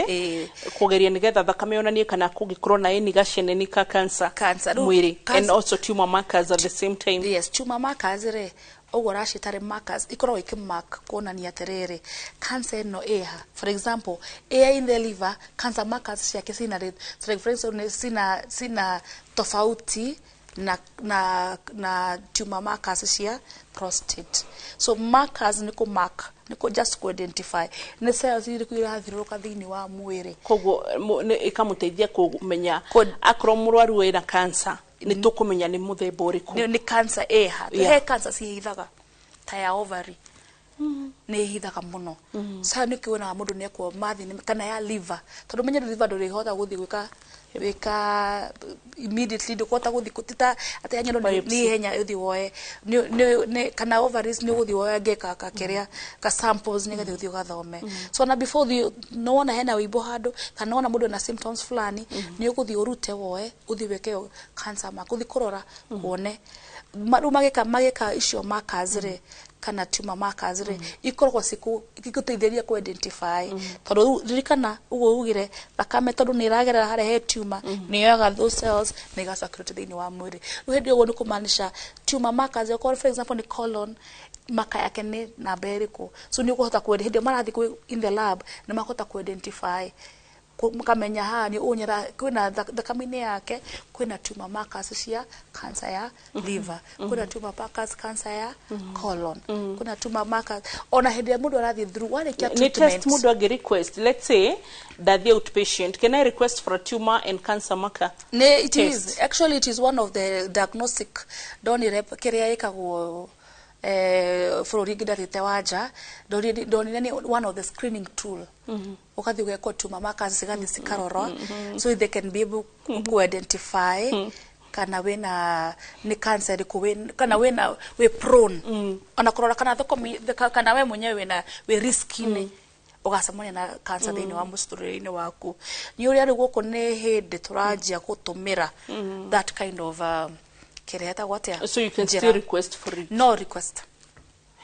A: kũgeria nĩgetha thakame yonanie kana kũngĩkorwo na any gaceneni ka cancer,
B: Cancer. Rĩu
A: mwĩrĩ, and
B: cancer-
A: also tumor markers at the same time.
B: Yes, tumor markers rĩ, ũguo ũraciĩta rĩ, markers ikoragwo ikĩmark kuonania atĩrĩrĩ, cancer ĩno ĩha, for example, ĩa in the liver, cancer markers ciake cina rĩ, so like for example, nĩ cina tofauti na tumor markers cia prostate. So markers nĩ kũ mark, nĩ kũ just kũ identify nĩ cells irĩkũ irathiũrũrũka thĩinĩ wa mwĩrĩ.
A: Koguo ĩkamũteithia kũmenya akorwo mũrwaru wĩna cancer, nĩ tũkũmenya nĩ mũthemba ũrĩkũ.
B: Nĩ cancer ĩha. He cancer cihithaga, ta ya ovary nĩ ĩhithaga mũno. Sa nĩ kĩonaga mũndũ nĩ ekwo mathi kana ya liver, tondũ menye liver ndũrĩhota gũthiĩ gwĩka immediately, ndũkũhota gũthiĩ tita atĩ ya nyondo nĩ
A: Biopsy.
B: Ihenya ũthiĩ woe kana ovaries nĩ ũgũthiĩ woe ngĩ ka kĩrĩa ka samples nĩgetha ũthiĩ ũgathome. So ona before ũthiĩ, nĩ wona hena wĩimbo handũ kana wona mũndũ ena symptoms fulani, nĩ ũgũthiĩ ũrute, woe, ũthiĩ wĩke ĩyo cancer mark, ũthiĩ kũrora wone. Rĩu magĩka icio markers rĩ, kana tumor markers rĩ, ikoragwo igũteithĩrĩria ku identify, tondũ rĩu ririkana ũguo ugire thakame, tondũ nĩ ĩragerera harĩa he tumor, nĩ yoyaga those cells na igacirculate thĩinĩ wa mwĩrĩ. Rĩu hĩndĩ ĩyo ũguo nĩ kũmaanisha tumor markers, okorwo for example nĩ colon, maka yake nĩ namba ĩrĩkũ. So nĩ ũkũhota ku hĩndĩ ĩyo marathiĩ in the lab, nĩ makũhota ku identify, makamenya haha nĩ ũnyera kwĩna thakame-inĩ yake kwĩna tumor markers cia cancer ya liver, kwĩna tumor markers cancer ya colon, kwĩna tumor markers. Ona hĩndĩ ĩrĩa mũndũ arathiĩ through, warĩkia
A: Nĩ test
B: treatment,
A: mũndũ angĩ request? Let's say ndathiĩ outpatient, can I request for a tumor and cancer marker
B: Ne, it
A: test?
B: is actually, it is one of the diagnostic ndonire kĩrĩa ĩkagwo bũrũri ingĩ ndathiĩte wa nja, ndonire nĩ one of the screening tool. Ũgathiĩ ũgekwo tumor markers, cigathiĩ cikarorwo so they can be able ku identify kana wĩna nĩ cancer ĩrĩkũ kana wĩna wĩ prone, ona kũrora kana thoko kana we mwenyewe wĩna wĩ risk-inĩ ũgacemania na cancer thĩinĩ wa mũtũrĩre-inĩ waku. Nĩ ũrĩa rĩu gũkũ nĩ hĩndĩ tũranjia gũtũmĩra that kind of kĩrĩa ĩtagwo atĩa.
A: So you can
B: Njĩra.
A: still request for it?
B: No request.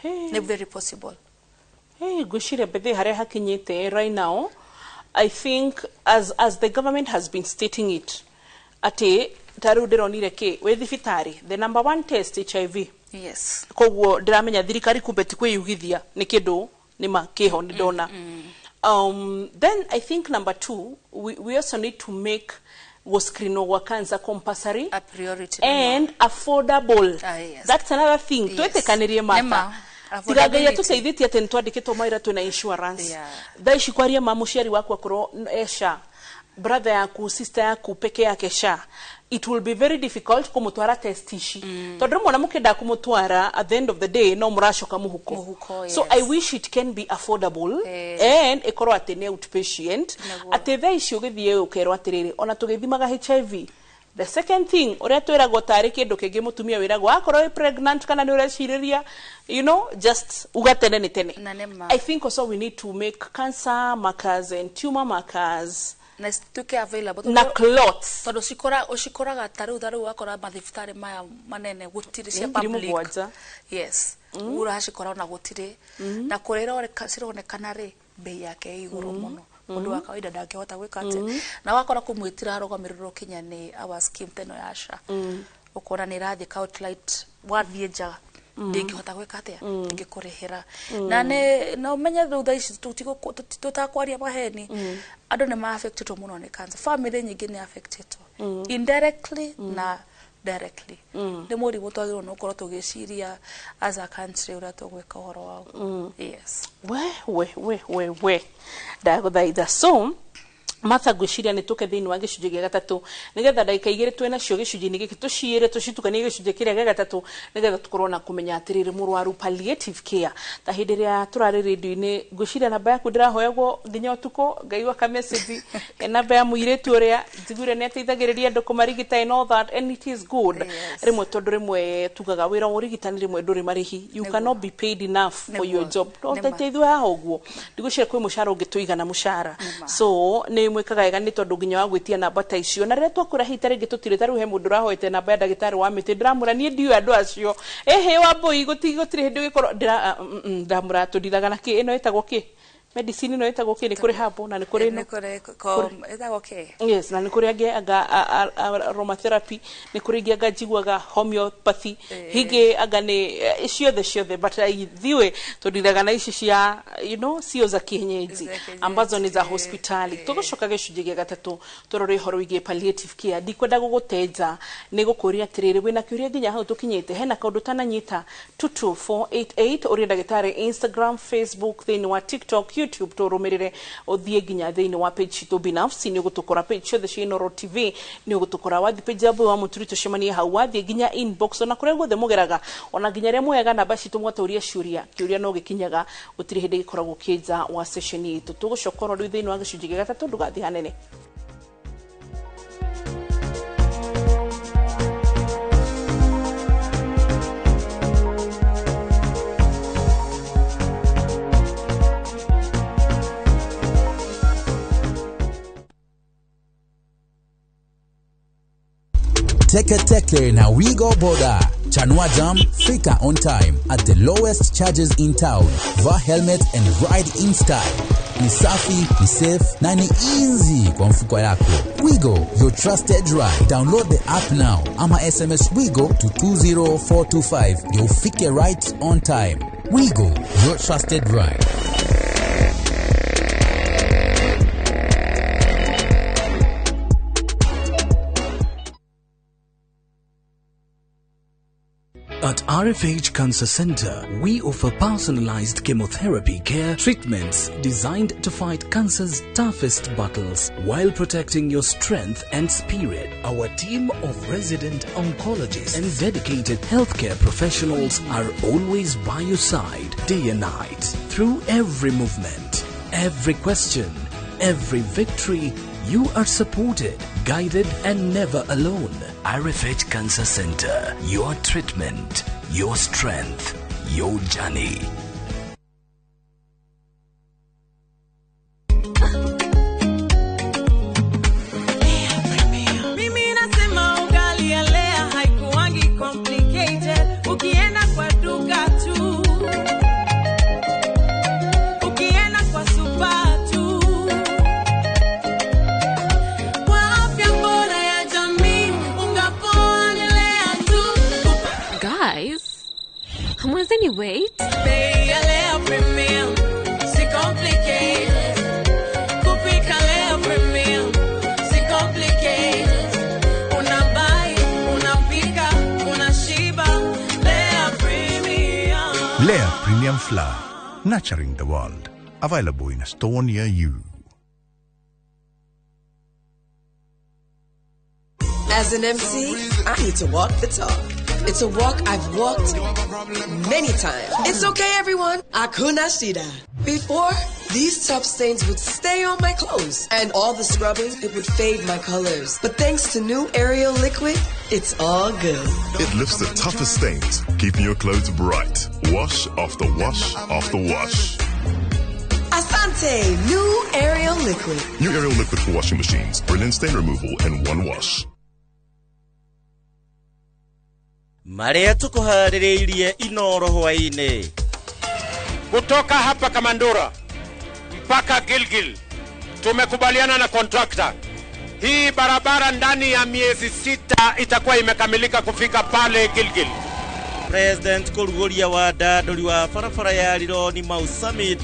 A: Hey.
B: Nĩ very possible.
A: Hey, ngwĩciria bethe harĩa hakinyĩte right now, I think as the government has been stating it, atĩ ta rĩu ndĩronire kĩ wĩ thibitarĩ, the number one test, HIV. Koguo ndĩramenya thirikari kumbe ti kwĩyugithia nĩ kĩndũ nĩma kĩho nĩ ndona. Then I think number two, we also need to make gũscreenwo gwa cancer compulsory
B: a priority
A: and affordable.
B: Ah, yes.
A: That's another thing. Twĩtĩkanĩrie, Martha.
B: Nĩma.
A: Tiga Ngai
B: Affordability.
A: atũteithĩtie atĩ nĩ twandĩkĩtwo mawĩra, twĩna insurance. Thaa ici kwaria ma, mũciari waku akorwo e SHA, brother yaku, sister yaku peke yake SHA, it will be very difficult kumutwara test ici, tondũ rĩmwe ona mũkĩendaga kũmũtwara, at the end of the day no mũracoka mũhuko.
B: Mũhuko.
A: So I wish it can be affordable and ĩkorwo atĩ nĩ outpatient.
B: Nĩguo.
A: Atĩ thaa ici ũgĩthiĩ ũkerwo atĩrĩrĩ, ona tũgĩthimaga HIV, the second thing ũrĩa twĩragwo tarĩ kĩndũ kĩngĩ, mũtumia wĩragwo akorwo wĩ pregnant kana nĩ ũrecirĩria, just uga tene nĩ tene.
B: Na nĩma.
A: I think also we need to make cancer markers and tumor markers
B: na cituĩke available.
A: Na clots.
B: Tondũ cikora ũcikoraga ta rĩu wakora mathibitarĩ maya manene gũtirĩ cia
A: Nĩ ngiri
B: public.
A: 7.
B: Yes, ũracikora ona gũtirĩ, na kũrĩa cironekana rĩ, bei yake ĩ igũrũ mũno, mũndũ wa kawaida ndangĩhota gwĩka atĩa. Na wakora kũmwe itirarũgamĩrĩrwo kinya nĩ our scheme ta ĩno ya SHA, ũkona nĩ ĩrathiĩ ka outlight, wathiĩ nja ndĩngĩhota gwĩka atĩa, ndĩngĩkũrĩhĩra. Na nĩ na ũmenye rĩu thaa ici tũtakwaria maheni, andũ nĩ ma-affectĩtwo mũno nĩ cancer, family nyingĩ nĩ affectĩtwo indirectly na directly. Nĩ mũrimũ twagĩrĩirwo nĩ gũkorwo tũgĩciria as a country ũrĩa tũgwĩka ũhoro waguo, yes.
A: We we we we we, ndagũthaitha. So Martha ngwĩciria nĩ tũke thĩinĩ wa gĩcunjĩ gĩa gatatũ nĩgetha ndagĩka igĩrĩ twĩ nacio gĩcunjĩ-inĩ gĩkĩ tũciĩre tũcitukanie gĩcunjĩ kĩrĩa gĩa gatatũ nĩgetha tũkorwo na kũmenya atĩrĩrĩ mũrwaru palliative care ta hĩndĩ ĩrĩa tũrarĩ rĩndiũ-inĩ ngwĩciria namba yaku ndĩrahoyagwo nginya ũtukũ ngaigua ka message namba ya mũirĩtu ũrĩa njiguire nĩ ateithagĩrĩria andũ kũmarigita and all that and it is good. Rĩmwe tondũ rĩmwe tugaga wĩra wa ũrigitani rĩmwe ndũrĩ marĩhi, you cannot be paid enough for your job. No teithio haha ũguo ndigwĩciria kwĩ mũcara ũngĩtũigana mũcara, so nĩ mwĩkaga wega nĩ tondũ nginya wa gwĩtia namba ta icio na rĩrĩa twakwĩra hihi ta rĩngĩ tũtirĩ ta rĩu he mũndũ ũrahoete namba ya ndagĩtarĩ wa mĩtĩ ndĩramwĩra niĩ ndiũĩ andũ acio ĩhĩ wa mbũi gũtirĩ hĩndĩ ũgĩkorwo ndĩramwĩra tũndithaga na kĩ ĩno ĩtagwo kĩ medicine ĩno ĩtagwo kĩ nĩ kũrĩ habo na nĩ kũrĩ ĩno
B: ĩtagwo kĩ.
A: Yes, na nĩ kũrĩ angĩ anga aromatherapy, nĩ kũrĩ ingĩ anga njiguaga homeopathy, hingĩ anga nĩ ciothe ciothe, but ithuĩ tũndiraga na ici cia you know sio za kienyeji ambazo ni za hospitali. Tũgũcoka gĩcunjĩ gĩa gatatũ tũrore ũhoro wĩgiĩ palliative care. Ndikwenda gũgũtenja nĩ gũkũria atĩrĩrĩ wĩna kĩũria nginya hau tũkinyĩte hena kaũndũ tananyita 22488 ũrĩa ndagĩtarĩ Instagram, Facebook, thĩinĩ wa TikTok, YouTube tũrũmĩrĩre ũthiĩ nginya thĩinĩ wa page citũ binafsi nĩ ũgũtũkora page ciothe cia Inooro TV nĩ ũgũtũkora wathi page ya Mbũi wa Mũturi tũcemanie hau wathiĩ nginya inbox ona kũrĩa guothe mũgeraga ona nginya arĩa muoyaga namba citũ mwatũria ciũria kĩũria no gĩkinyaga gũtirĩ hĩndĩ gĩkoragwo kĩ nja wa session itũ. Tũgũcoka oro rĩu thĩinĩ wa gĩcunjĩ gĩa gatatũ ndũgathiĩ hanene.
N: Teke Teke na Wigo Boda. Chanua Jam, fika on time at the lowest charges in town. Vaa helmet and ride in style. Ni safi, ni safe na ni easy kwa mfuko yako. Wigo, your trusted ride. Download the app now ama SMS Wigo to 20425. Ndio ufike right on time. Wigo, your trusted ride.
O: At RFH Cancer Center, we offer personalized chemotherapy care treatments designed to fight cancer's toughest battles while protecting your strength and spirit. Our team of resident oncologists and dedicated healthcare professionals are always by your side, day and night, through every movement, every question, every victory. You are supported, guided, and never alone. RFH Cancer Center, your treatment, your strength, your journey.
P: Mimi nasema ugali ya Lea haikuangi complicated. Ukienda kwa duka tu, ukienda kwa super tu. Kwa afya bora ya jamii, unga poa ni Lea tu.
L: Guys, hamwezeni wait?
P: Bei ya Lea Premium, si complicated. Kupika Lea Premium, si complicated. Unabuy, unapika, unashiba. Lea Premium.
Q: Lea Premium Flour, nurturing the world. Available in a store near you.
R: As an MC, I need to walk the talk. It's a walk I've walked many times. It's okay, everyone. Hakuna shida. Before, these tough stains would stay on my clothes, and all the scrubbing, it would fade my colors. But thanks to new Ariel liquid, it's all good.
S: It lifts the toughest stains, keeping your clothes bright. Wash after wash after wash.
R: Asante, new Ariel liquid.
S: New Ariel liquid for washing machines. Brilliant stain removal in one wash.
T: Marĩa tukuharĩrĩirie Inooro hwaĩ-inĩ.
U: Kutoka hapa Kamandura mpaka Gilgil tumekubaliana na contractor. Hii barabara ndani ya miezi 6 itakuwa imekamilika kufika pale Gilgil.
T: President kũrugũria wandandũri wa barabara ya Rironi Mau Summit.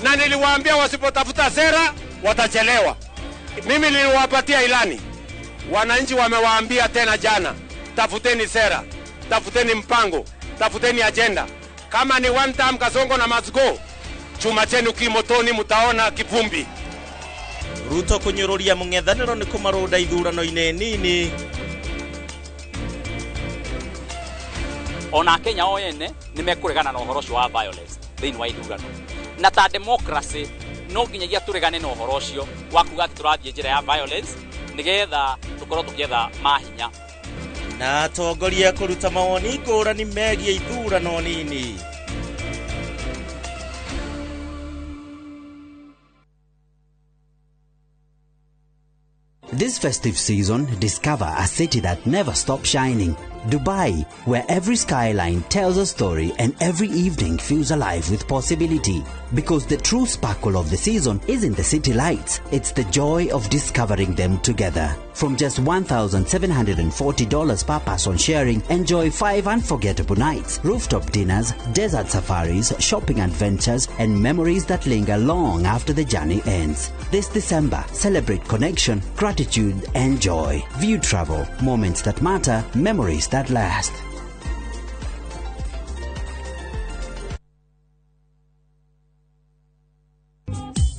U: Na niliwaambia wasipotafuta sera watachelewa. Mimi niliwapatia ilani. Wananchi wamewaambia tena jana, tafuteni sera, tafuteni mpango, tafuteni agenda. Kama ni one time Kasongo na must go, Chuma chenu kimotoni, mutaona kivumbi.
T: Ruto kunyururia mung'ethanĩro nĩ kũmarũnda ithurano-inĩ nini.
D: Ona Kenya o ene nĩ mekũregana na ũhoro ũcio wa violence thĩinĩ wa ithurano, na ta democracy no nginyagia tũregane na ũhoro ũcio wa kuga atĩ tũrathiĩ njĩra ya violence nĩgetha tũkorwo tũkĩetha mahinya.
T: Na atongoria kũruta mawoni ngũrani megiĩ ithurano nini.
V: This festive season, discover a city that never stops shining. Dubai, where every skyline tells a story and every evening feels alive with possibility. Because the true sparkle of the season isn't the city lights, it's the joy of discovering them together. From just $1,740 per person sharing, enjoy 5 unforgettable nights, rooftop dinners, desert safaris, shopping adventures, and memories that linger long after the journey ends. This December, celebrate connection, gratitude, and joy. View Travel, moments that matter, memories that last.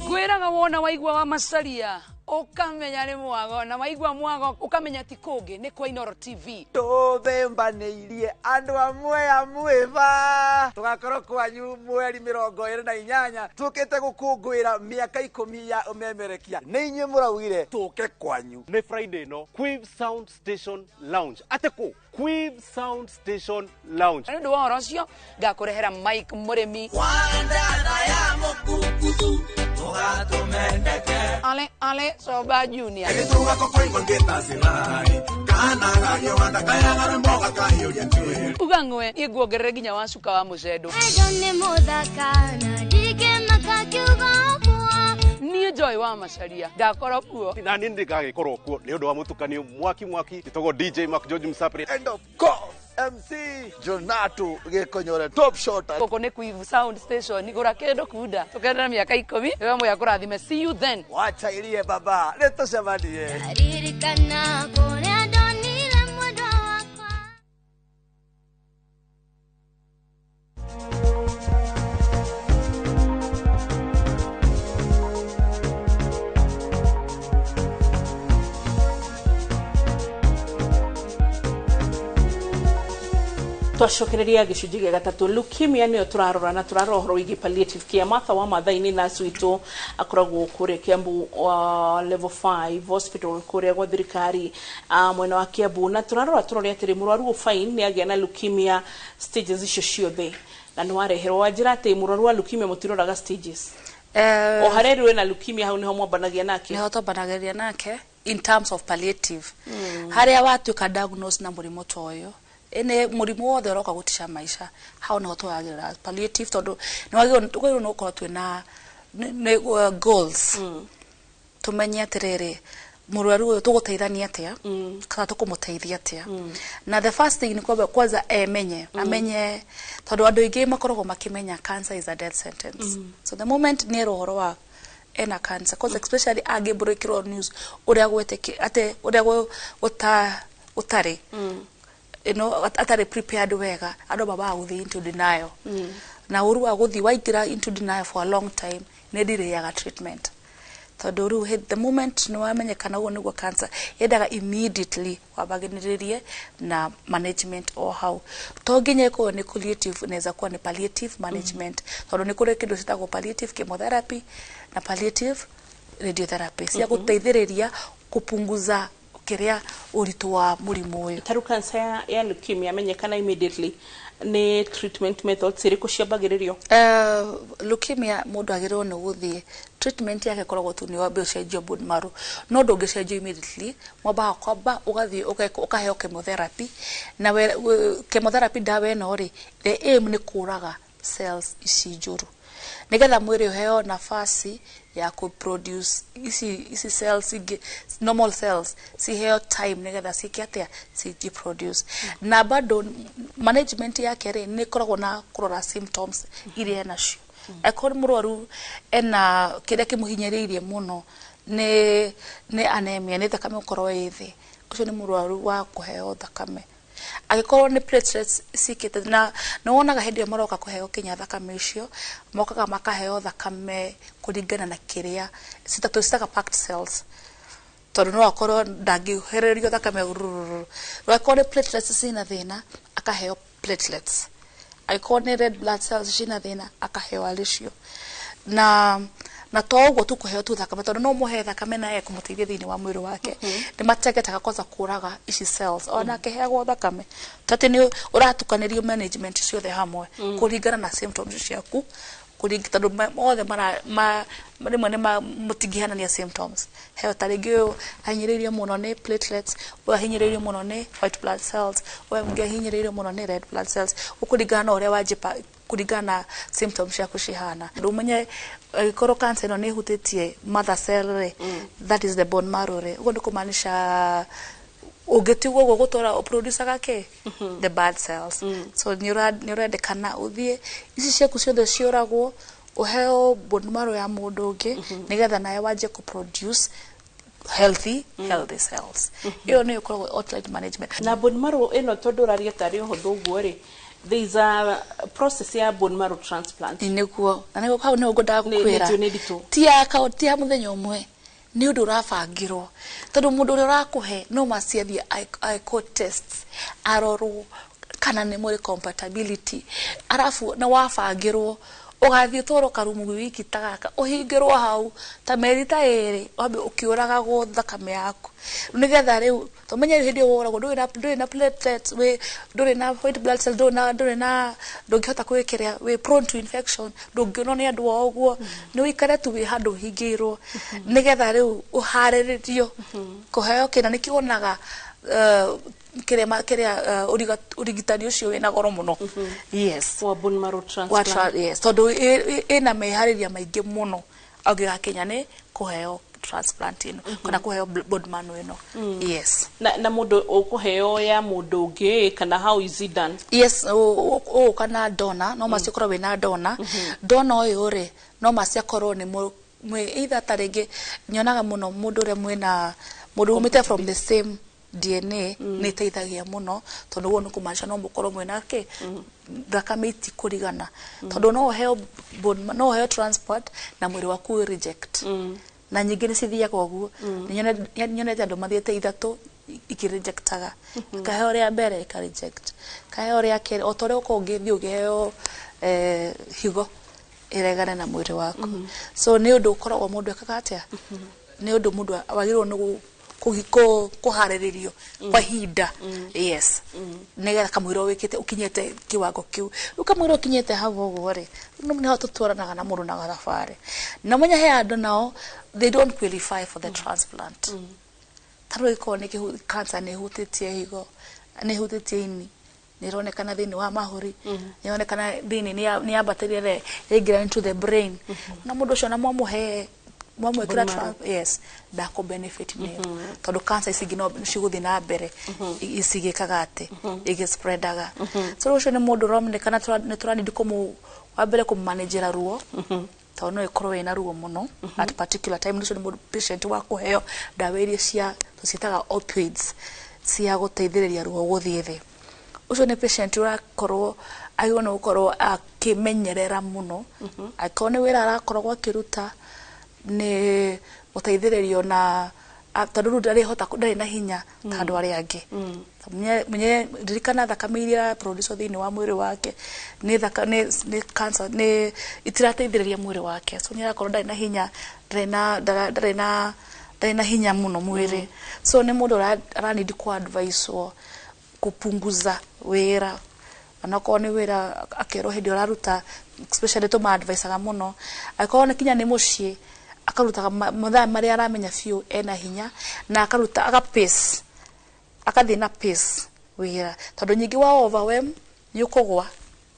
W: Ngwĩraga wona waigua wa macaria ũkamenya nĩ mwago, na waigua mwago ũkamenya ti kũngĩ nĩ kwa Inooro TV.
X: Tũthembanĩirie andũ amwe amwĩva tũgakorwo kwanyu mweri 28 tũkĩte gũkũngũĩra mĩaka 10 ya ũmemerekia. Nĩ inyuĩ mũraugire tũke kwanyu.
Y: Nĩ Friday no Quiv Sound Station Lounge. Atĩkũ Quiv Sound Station Lounge.
W: Nĩ ũndũ wa ũhoro ũcio ngakũrehera Mike Mũrĩmi. Ale ale Soba Junior. Uga ng'we niĩ nguongerere nginya wa cuka wa mũcendo. Niĩ Joy wa Macaria ndakorwo kuo.
Y: Na niĩ ndigagĩkorwo kuo nĩ ũndũ wa mũtukanio mwaki mwaki ĩtagwo DJ Mark George Msapri.
X: And of course MC Jonato Gĩkonyore top shot.
W: Gũkũ nĩ Quiv Sound Station, gũra kĩndũ kunda tũkenera mĩaka 10 wewe moya kũrathime. See you then.
X: Wacha irie baba nĩtũcemanie.
C: Ririkana kũrĩa ndonire mwendwa wakwa.
A: Twacokereria gĩcunjĩ gĩa gatatũ. Leukemia nĩyo tũrarora na tũrarora ũhoro wĩgiĩ palliative care. Martha wa Mathai-inĩ nurse witũ akoragwo kũrĩa Kiambu level 5 hospital kũrĩa gwa thirikari mwena wa Kiambu, na tũrarora tũrore atĩrĩ mũrwaru ũ fine nĩ agĩa na leukemia stages icio ciothe na nĩ wareherwo wanjĩra atĩ mũrwaru wa leukemia mũtiroraga stages. O harĩa rĩu ena leukemia hau nĩho mwambanagia nake.
B: Nĩho twambanagĩria nake in terms of palliative. Harĩa watuĩka diagnose na mũrimũ ta ũyũ, ene mũrimũ wothe ũroka gũtica maica, hau nĩho twagĩrĩra palliative tondũ nĩ wagĩrĩirwo nĩ gũkorwo twĩna goals. Tũmenye atĩrĩrĩ mũrwaru ũyũ tũgũteithania atĩa kana tũkũmũteithia atĩa. Na the first thing nĩ kwamba kwanza emenye, amenye tondũ andũ aingĩ makoragwo makĩmenya cancer is a death sentence. So the moment nĩ erwo ũhoro wa ena cancer, cause especially angĩmbũrĩkĩrwo news ũrĩa gwĩtĩki atĩ ũrĩa gũtarĩ you know, atarĩ prepared wega, andũ mambaga gũthiĩ into denial. Na ũru wa gũthiĩ waingĩra into denial for a long time nĩ ndirĩaga treatment tondũ rĩu the moment nĩ wamenyekana ũguo nĩguo cancer yendaga immediately wambagĩrĩrie na management o hau. To nginya ĩkorwo nĩ palliative, inaweza kuwa ni palliative management tondũ nĩ kũrĩ kĩndũ cĩtagwo palliative chemotherapy na palliative radiotherapy cia gũteithĩrĩria kupunguza kĩrĩa ũritũ wa mũrimũ ũyũ.
A: Taru cancer ya leukemia menyekana immediately nĩ treatment methods irĩkũ ciambagĩrĩrio?
B: Leukemia mũndũ agĩrĩirwo nĩ gũthiĩ treatment yake ĩkoragwo tu nĩ wambe ũcenjio bone marrow, no ndũngĩcenjio immediately, mwambaga kwamba ũgathiĩ ũkaheo chemotherapy, na chemotherapy ndawa ĩno rĩ, the aim nĩ kũraga cells ici njũru nĩgetha mwĩrĩ ũheo nafasi ya ku produce ici cells ingĩ, normal cells ciheo time nĩgetha ciĩke atĩa, cijiproduce. Na bado management yake rĩ nĩ ĩkoragwo na kũrora symptoms iria enacio. Angĩkorwo mũrwaru ena kĩrĩa kĩmũhinyĩrĩirie mũno nĩ anemia, nĩ thakame gũkorwo ĩ thĩ, ũcio nĩ mũrwaru wa kũheo thakame. Angĩkorwo nĩ platelets cikĩte na nĩ wonaga hĩndĩ ĩyo maroka kũheo kinya thakame icio, mokaga makaheo thakame kũringana na kĩrĩa citaga packed cells, tondũ no akorwo ndangĩhererio thakame rũrũrũ. Angĩkorwo nĩ platelets cina thĩna, akaheo platelets. Angĩkorwo nĩ red blood cells cina thĩna, akaheo arĩcio. Na to ũguo tu kũheo tu thakame, tondũ no mũhe thakame na ekũmũteithia thĩinĩ wa mwĩrĩ wake, nĩ mategetaga kwanza kũraga ici cells ona akĩheagwo thakame. Tatĩ nĩ ũratukanĩrio management ciothe hamwe kũringana na symptoms ciaku, tondũ othe mara rĩmwe nĩ mũtingĩhanania symptoms. Heo ta rĩngĩ ũyũ ahinyĩrĩirio mũno nĩ platelets, ũyũ ahinyĩrĩirio mũno nĩ white blood cells, ũyũ ũngĩ ahinyĩrĩirio mũno nĩ red blood cells, ũkũringana na ũrĩa wanjipa, kũringana na symptoms ciaku cihana. Ũmenye angĩkorwo cancer ĩno nĩ ĩhutĩtie mother cell rĩ, that is the bone marrow rĩ, ũguo nĩ kũmaanisha ũngĩtigwo ũguo gũtũra ũproducaga kĩ? The bad cells. So nĩ ũrendekana ũthiĩ ici ciaku ciothe ciũragwo, ũheo bone marrow ya mũndũ ũngĩ, nĩgetha nawe wanjie kũproduce healthy cells. Ĩyo nĩyo ĩkoragwo outline management.
A: Na bone marrow ĩno, tondũ ũraria tarĩ ũhũthũ ũguo rĩ, there is a process ya bone marrow transplant.
B: Nĩguo, na nĩguo hau nĩho ngwendaga gũkwĩra.
A: Nĩ nditũ.
B: Ti ya mũthenya ũmwe, nĩ ũndũ ũrabangĩrwo, tondũ mũndũ ũrĩa ũrakũhe no maciathiĩ aĩkwo tests, arorwo kana nĩ mũrĩ compatibility, arabu na wabangĩrwo ũgathiĩ ũtwarwo karumu wiki ta gaka, ũhingĩrwo hau ta mĩeri ta 2, wambe ũkĩũragagwo thakame yaku, nĩgetha rĩu tũmenye hĩndĩ ĩyo woragwo ndũrĩ na platelets, ndũrĩ na white blood cells, ndũrĩ na ndũngĩhota kwĩkĩra, wĩ prone to infection, ndũngĩonwo nĩ andũ o ũguo, nĩ ũikare tu wĩ handũ ũhingĩirwo, nĩgetha rĩu ũharĩrĩrio kũheo kĩna. Nĩkĩo wonaga kĩrĩa ũrigitani ũcio wĩna goro mũno. Yes.
A: Wa bone marrow transplant.
B: Yes, tondũ ĩna meharĩria maingĩ mũno angĩgakinya nĩ kũheo transplant ĩno kana kũheo bone marrow ĩno. Yes.
A: Na mũndũ ũkũheo ya mũndũ ũngĩ, kana how is it done?
B: Yes, ũgũka na donor, no macio ũkorwo wĩna donor. Donor ũyũ rĩ, no macio akorwo nĩ either ta rĩngĩ nyonaga mũno mũndũ ũrĩa mwĩna mũndũ umĩte from the same DNA, nĩ ĩteithagia mũno, tondũ ũguo nĩ kũmaanisha no mũkorwo mwĩna kĩ thakame itikũrigana, tondũ no ũheo no ũheo transport na mwĩrĩ waku reject. Na nyingĩ nĩ cithiaga ũguo. Nyonete andũ mathiĩte 3 ikĩrejectaga, kaheo rĩa mbere ĩka reject, kaheo rĩa kerĩ, o ta ũrĩa ũkoragwo ũngĩthiĩ ũkĩheo higo ĩregane na mwĩrĩ waku. So nĩ ũndũ ũkoragwo mũndũ ekaga atĩa, nĩ ũndũ mũndũ wagĩrĩirwo nĩ kũharĩrĩrio kwa ihinda. Yes, nĩgetha kamũira wĩkĩte ũkinyĩte kiwango kĩu. Rĩu kamũira ũkinyĩte hau ũguo rĩ, nĩho tũtwaranaga na mũndũ na thabarĩ. Na menya he andũ nao they don't qualify for the transplant. Ta rĩu ĩkorwo nĩ cancer nĩ ĩhutĩtie higo, nĩ ĩhutĩtie ini, nĩ ĩronekana thĩinĩ wa mahũri, nĩ ĩronekana thĩinĩ nĩ yambatĩrire yaingĩra into the brain, na mũndũ ũcio na mwamũhe mwamwĩkĩra, yes, ndakũ benefit nĩyo, tondũ cancer ici ingĩ no cigũthiĩ na mbere icigĩkaga atĩ ĩgĩspreadaga. So ũcio nĩ mũndũ ũronekana nĩ tũranindi wa mbere kũmanĩnjĩra ruo, tondũ no ĩkorwo ĩna ruo mũno at particular time. Ũcio nĩ mũndũ patient wa kũheo ndawa iria cia tũciĩtaga opioids cia gũteithĩrĩria ruo gũthiĩ thĩ. Ũcio nĩ patient ũrakorwo agĩrĩirwo nĩ gũkorwo akĩmenyerera mũno, angĩkorwo nĩ wĩra arakoragwo akĩruta, nĩ gũteithĩrĩrio na tondũ rĩu ndarĩhota, ndarĩ na hinya ta andũ arĩa angĩ. Menye ririkana thakame iria ĩraproduce thĩinĩ wa mwĩrĩ wake nĩ cancer, nĩ itirateithĩrĩria mwĩrĩ wake, so nĩ arakorwo ndarĩ na hinya, ndarĩ na hinya mũno mwĩrĩ. So nĩ mũndũ aranindi ku advice kupunguza wĩra, onakorwo nĩ wĩra akerwo hĩndĩ ũraruta, especially tũma-advisaga mũno angĩkorwo nĩ kinya nĩ mũciĩ, akarutaga mathaa marĩa aramenya biũ ena hinya, na akaruta aga pace, akathiĩ na pace wĩra, tondũ nyingĩ wa overwhelm nĩ ũkũgwa,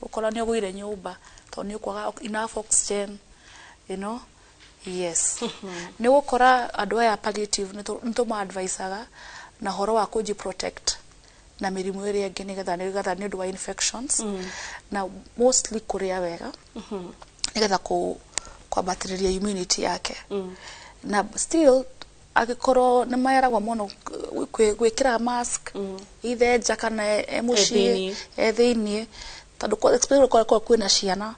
B: ũkora nĩ ũgũire nyũmba tondũ nĩ ũkwaga enough oxygen, you know. Yes, nĩ ũgũkora andũ aya palliative nĩ tũma-advisaga na ũhoro wa kũji protect na mĩrimũ ĩrĩa ĩngĩ, nĩgetha nĩ ũndũ wa infections, na mostly kũrĩa wega nĩgetha kwambatĩrĩria immunity yake. Na still angĩkorwo nĩ meragwo mũno Gwĩkĩra mask ithe nja kana e mũciĩ, e thĩiniĩ, tondũ especially korwo kwĩna ciana,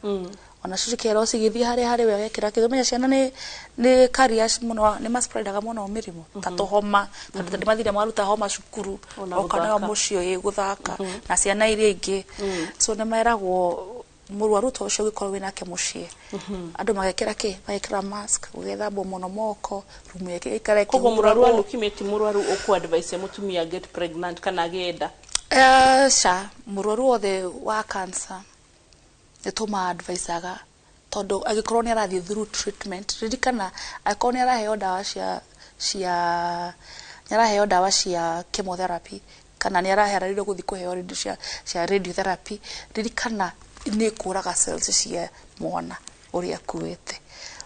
B: ona cikerwo cigĩthiĩ harĩa harĩ we agekĩra kĩndũ. Menya ciana nĩ carriers mũno, nĩ maspreadaga mũno mĩrimũ ta tũhoma, tondũ nĩ mathire maruta homa cukuru,
A: Ona
B: oka nayo
A: gũthaka.
B: Mũciĩ, ĩ gũthaka na ciana iria ingĩ. So nĩ meragwo mũrwaru ta ũcio ũngĩkorwo wĩnake mũciĩ, andũ magekĩra kĩ, magekĩra mask, gũgethambwo mũno moko, rumu yake ĩikare
A: Koguo mũrwaru wa
B: ĩkĩhuragwo.
A: leukemia ti mũrwaru ũkũ advise mũtumia get pregnant kana agĩe nda?
B: Ca mũrwaru wothe wa cancer nĩ tũma advisaga, tondũ angĩkorwo nĩ arathiĩ through treatment, ririkana angĩkorwo nĩ araheo ndawa cia nĩ araheo ndawa cia chemotherapy kana nĩ araheranĩrio gũthiĩ kũheo radio cia radiotherapy, ririkana nĩ kũraga cells cia mwana ũrĩa akuĩte.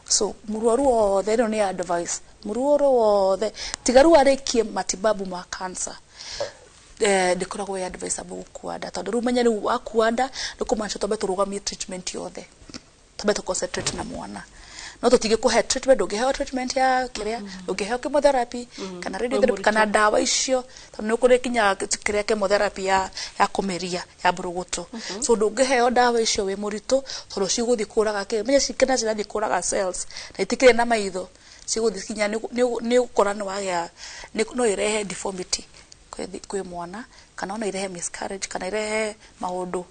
B: So mũrwaru wothe, ĩno nĩ advice, mũrwaru wothe tiga rĩu arĩkie matibabu ma cancer, ndĩkoragwo ĩ advisable gũkua nda, tondũ rĩu menya rĩu wakua nda nĩ kũmaanisha twambe tũrũgamie treatment yothe, twambe tũ concentrate na mwana. No tũtingĩkũhe treatment, ndũngĩheo treatment ya kĩrĩa, ndũngĩheo chemotherapy kana radiotherapy kana ndawa icio, tondũ nĩ kũrĩ kinya kĩrĩa chemotherapy ya kũmeria ya mbũrũgũtũ. So ndũngĩheo ndawa icio wĩ mũritũ, tondũ cigũthiĩ kũraga kĩ, menya cikena cirathiĩ kũraga cells na itikĩrĩ na maitho, cigũthiĩ kinya nĩ ũgũkora nĩ wagĩa no irehe deformity kwĩ mwana, kana ona irehe miscarriage kana irehe maũndũ,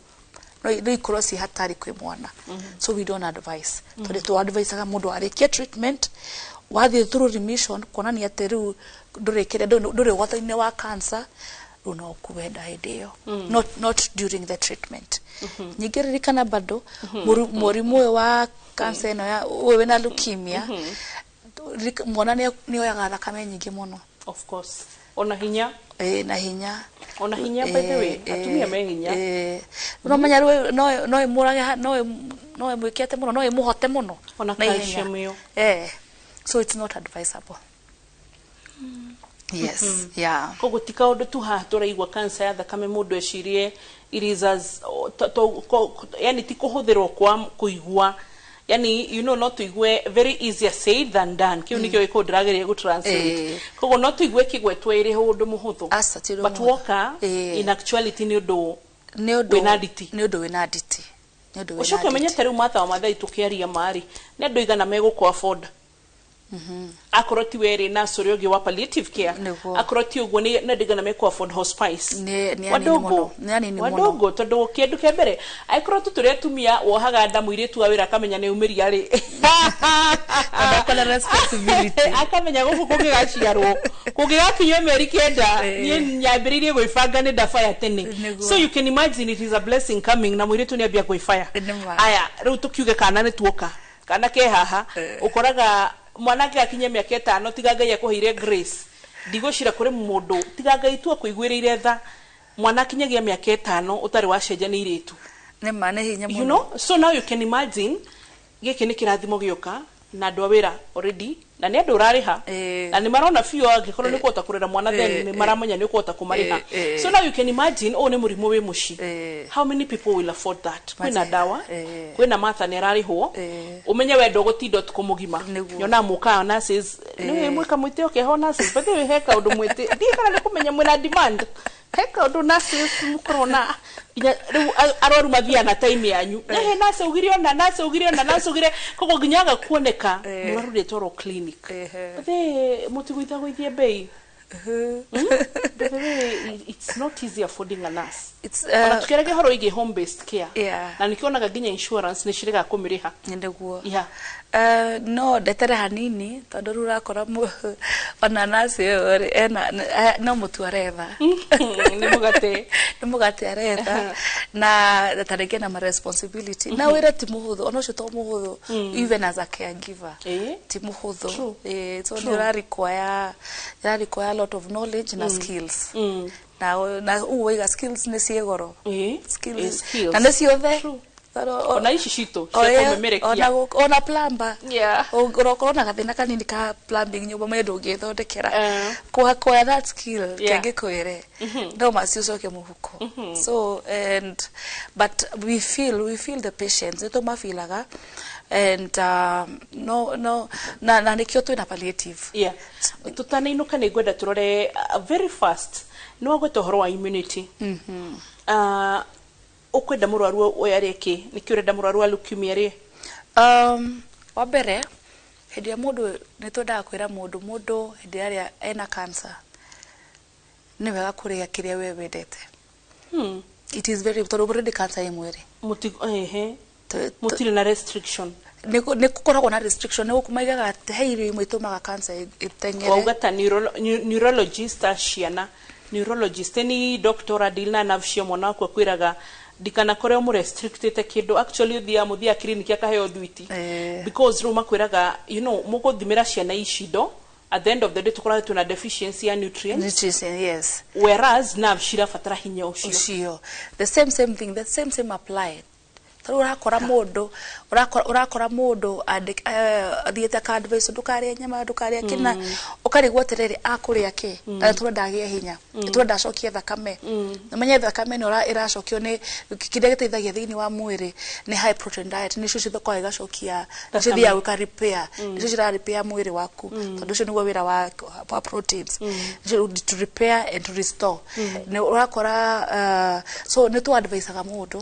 B: no ikorwo ci hatari kwĩ mwana. So we don't advise, tondũ tu advisaga mũndũ arĩkie treatment, wathiĩ through remission, kuonania atĩ rĩu ndũrĩ kĩrĩa, ndũrĩ ũgwati-inĩ wa cancer, rĩu no ũkue nda hĩndĩ ĩyo, not during the treatment. Ningĩ ririkana bado mũrimũ ũyũ wa cancer ĩno ya ũyũ wĩna leukemia, mwana nĩ oyaga thakame nyingĩ mũno.
A: Of course, ona hinya.
B: Ĩ, na hinya.
A: Ona hinya, by the way, atumia me hinya.
B: No menya rĩu no ĩmũrage no ĩmwĩke atĩ mũno, no ĩmũhote mũno
A: Ona
B: na ihenya.
A: Calcium ĩyo.
B: So it's not advisable, yes, yeah.
A: Koguo ti kaũndũ tu haha tũraigua cancer ya thakame mũndũ ecirie it is as yani ti kũhũthĩrwo kwa kũigua, yani no tuigue, very easier said than done. Kiu nikio gĩkũ ndĩrageria gũ translate. Koguo no tuigue kĩgwetwo ĩrĩ ũndũ mũhũthũ,
B: Aca, ti ũndũ
A: but
B: mũhũthũ.
A: woka in actuality nĩ ũndũ
B: nĩ ũndũ
A: wĩna nditi.
B: Nĩ ũndũ wĩna nditi, nĩ ũndũ wĩna
A: Ũcoke ũmenye
B: nditi.
A: Ta rĩu Martha wa Mathai tũkĩaria marĩ nĩ andũ igana megũkũ afford, akorwo ti werĩ nurse ũrĩa ũngĩ wa palliative care?
B: Nĩguo.
A: Akorwo ti ũguo, nĩ andũ igana mekũ afford hospice?
B: Nĩ anini mũno, nĩ anini mũno.
A: Wadongo, tondũ kĩndũ kĩa mbere, angĩkorwo tu tũrĩ atumia wohaga nda mũirĩtu wa wĩra akamenya nĩ umĩria rĩ,
B: Akona responsibility.
A: Akamenya gũkũ kũngĩgaciarwo kũngĩgakinyio mĩeri 9, niĩ nyambĩrĩirie gwĩbanga nĩ ndabaya tene.
B: Nĩguo.
A: So you can imagine it is a blessing coming na mũirĩtu nĩ ambia gwĩbaya.
B: Nĩma.
A: Aya, rĩu tũkiuge kana nĩ tuoka kana ke haha, ũkoraga mwanake akinyia mĩaka 5, tiga Ngai akũheire grace, ndigwĩcira kũrĩ mũndũ tiga Ngai tu akũiguĩrĩire tha, mwana akinyagia mĩaka 5 ũtarĩ wacenjia nĩ irĩtu.
B: Nĩma, nĩ hinya mũno.
A: So now you can imagine gĩkĩ nĩ kĩrathimo gĩoka na andũ a wĩra already, na nĩ andũ ũrarĩha na nĩ marona biũ angĩkorwo nĩ kũhota kũrera mwana, then nĩ maramenya nĩ ũkũhota kũmarĩha. So now you can imagine ũyũ nĩ mũrimũ wĩ mũciĩ. How many people will afford that? Kwĩna ndawa, kwĩna Martha nĩ ararĩhwo, ũmenye wendo gũtinda ũtukũ mũgima nyonaga mũkaga nurses nĩ mwĩka mwĩte ũkeho nurses. By the way, he kaũndũ mwĩte, ndiĩ kana nĩ kũmenya mwĩna demand, he kaũndũ nurses mũkorwo na nginya rĩu arwaru mathiaga na time yanyu, he nurse augire ona nurse augire ona nurse augire, koguo nginya aga kuoneka mũrwaru rĩtwarwo clinic. But mũtigũithagũithie bei. By the way, it's not easy affording a nurse.
B: It's,
A: Ona tukĩaragia ũhoro wĩgiĩ home based care,
B: Yeah.
A: na nĩkĩonaga nginya insurance nĩ ciregaga kũmĩrĩha.
B: Nĩguo.
A: Yeah.
B: No ndetere hanini, tondũ rĩu ũrakora ona nurse ĩyo rĩ, ena no mũtu aretha.
A: Nĩ mũgate.
B: Nĩ mũgate aretha, na ta rĩngĩ na ma responsibility na wĩra ti mũhũthũ, ona ũcio to mũhũthũ. Even as a caregiver ti mũhũthũ. So nĩ ũra require a lot of knowledge na skills, na ũguo waiga skills nĩ ciĩ goro. Skills.
A: Skills.
B: Na nĩ ciothe.
A: Ona ici citũ cia kũmemerekia.
B: Ona plumber, ũrokorwo na gathĩna kanini ka plumbing nyũmba, mwenye ndũngĩthondekera, kwa that skill, kengĩkwĩre no maci ũcoke mũhuko. So and but we feel the patients, nĩ tũmabilaga And no na nĩkĩo twĩna palliative.
A: Yeah, tũtanainũka nĩ ngwenda tũrore very fast, nĩ wagweta ũhoro wa immunity. Ũkwenda mũrwaru ũyũ arĩe kĩ? Nĩkĩ ũrenda mũrwaru wa leukemia arĩe?
B: Wa mbere, hĩndĩ ĩrĩa mũndũ, nĩ twendaga kwĩra mũndũ hĩndĩ ĩrĩa ena cancer, nĩ wega kũrĩa kĩrĩa we wendete. It is very, tondũ already cancer ĩ mwĩrĩ.
A: Ehe, mũtirĩ na restriction?
B: Nĩ gũkoragwo na restriction, nĩ maigaga atĩ he irio imwe itũmaga cancer ĩteng'ere.
A: Wauga ta neurologist a ciana, neurologist ni doctor adeal na nerve cia mwana waku, akwĩraga ndikanakore ũmũ restrictĩte kĩndũ. Actually ũthiaga, mũthiaga clinic akaheo thwiti, because rĩu makwĩraga mũgũthimĩra ciana ici indo, at the end of the day tũkoragwo twĩna deficiency ya nutrients.
B: Nutrients, yes.
A: Whereas nerve cirabatara hinya ũcio.
B: Ũcio, the same same thing, the same same apply. Tarĩu ũrakora mũndũ athiĩte aka advice ndũkarĩe nyama, ndũkarĩe kĩna, ũkarigwo atĩrĩrĩ, akũrĩa kĩ? Na tũrenda agĩe hinya, tũrenda acokie thakame. Ũmenye thakame ĩno ĩracokio nĩ kĩrĩa gĩteithagia thĩinĩ wa mwĩrĩ nĩ high protein diet, nĩcio cithũkaga igacokia, nĩcio
A: Thakame.
B: ithiaga gwĩka repair, nĩcio cira repair mwĩrĩ waku, tondũ ũcio nĩguo wĩra wa proteins. Nĩcio to repair and to restore. Nĩ ũrakora so nĩ tũ advisaga mũndũ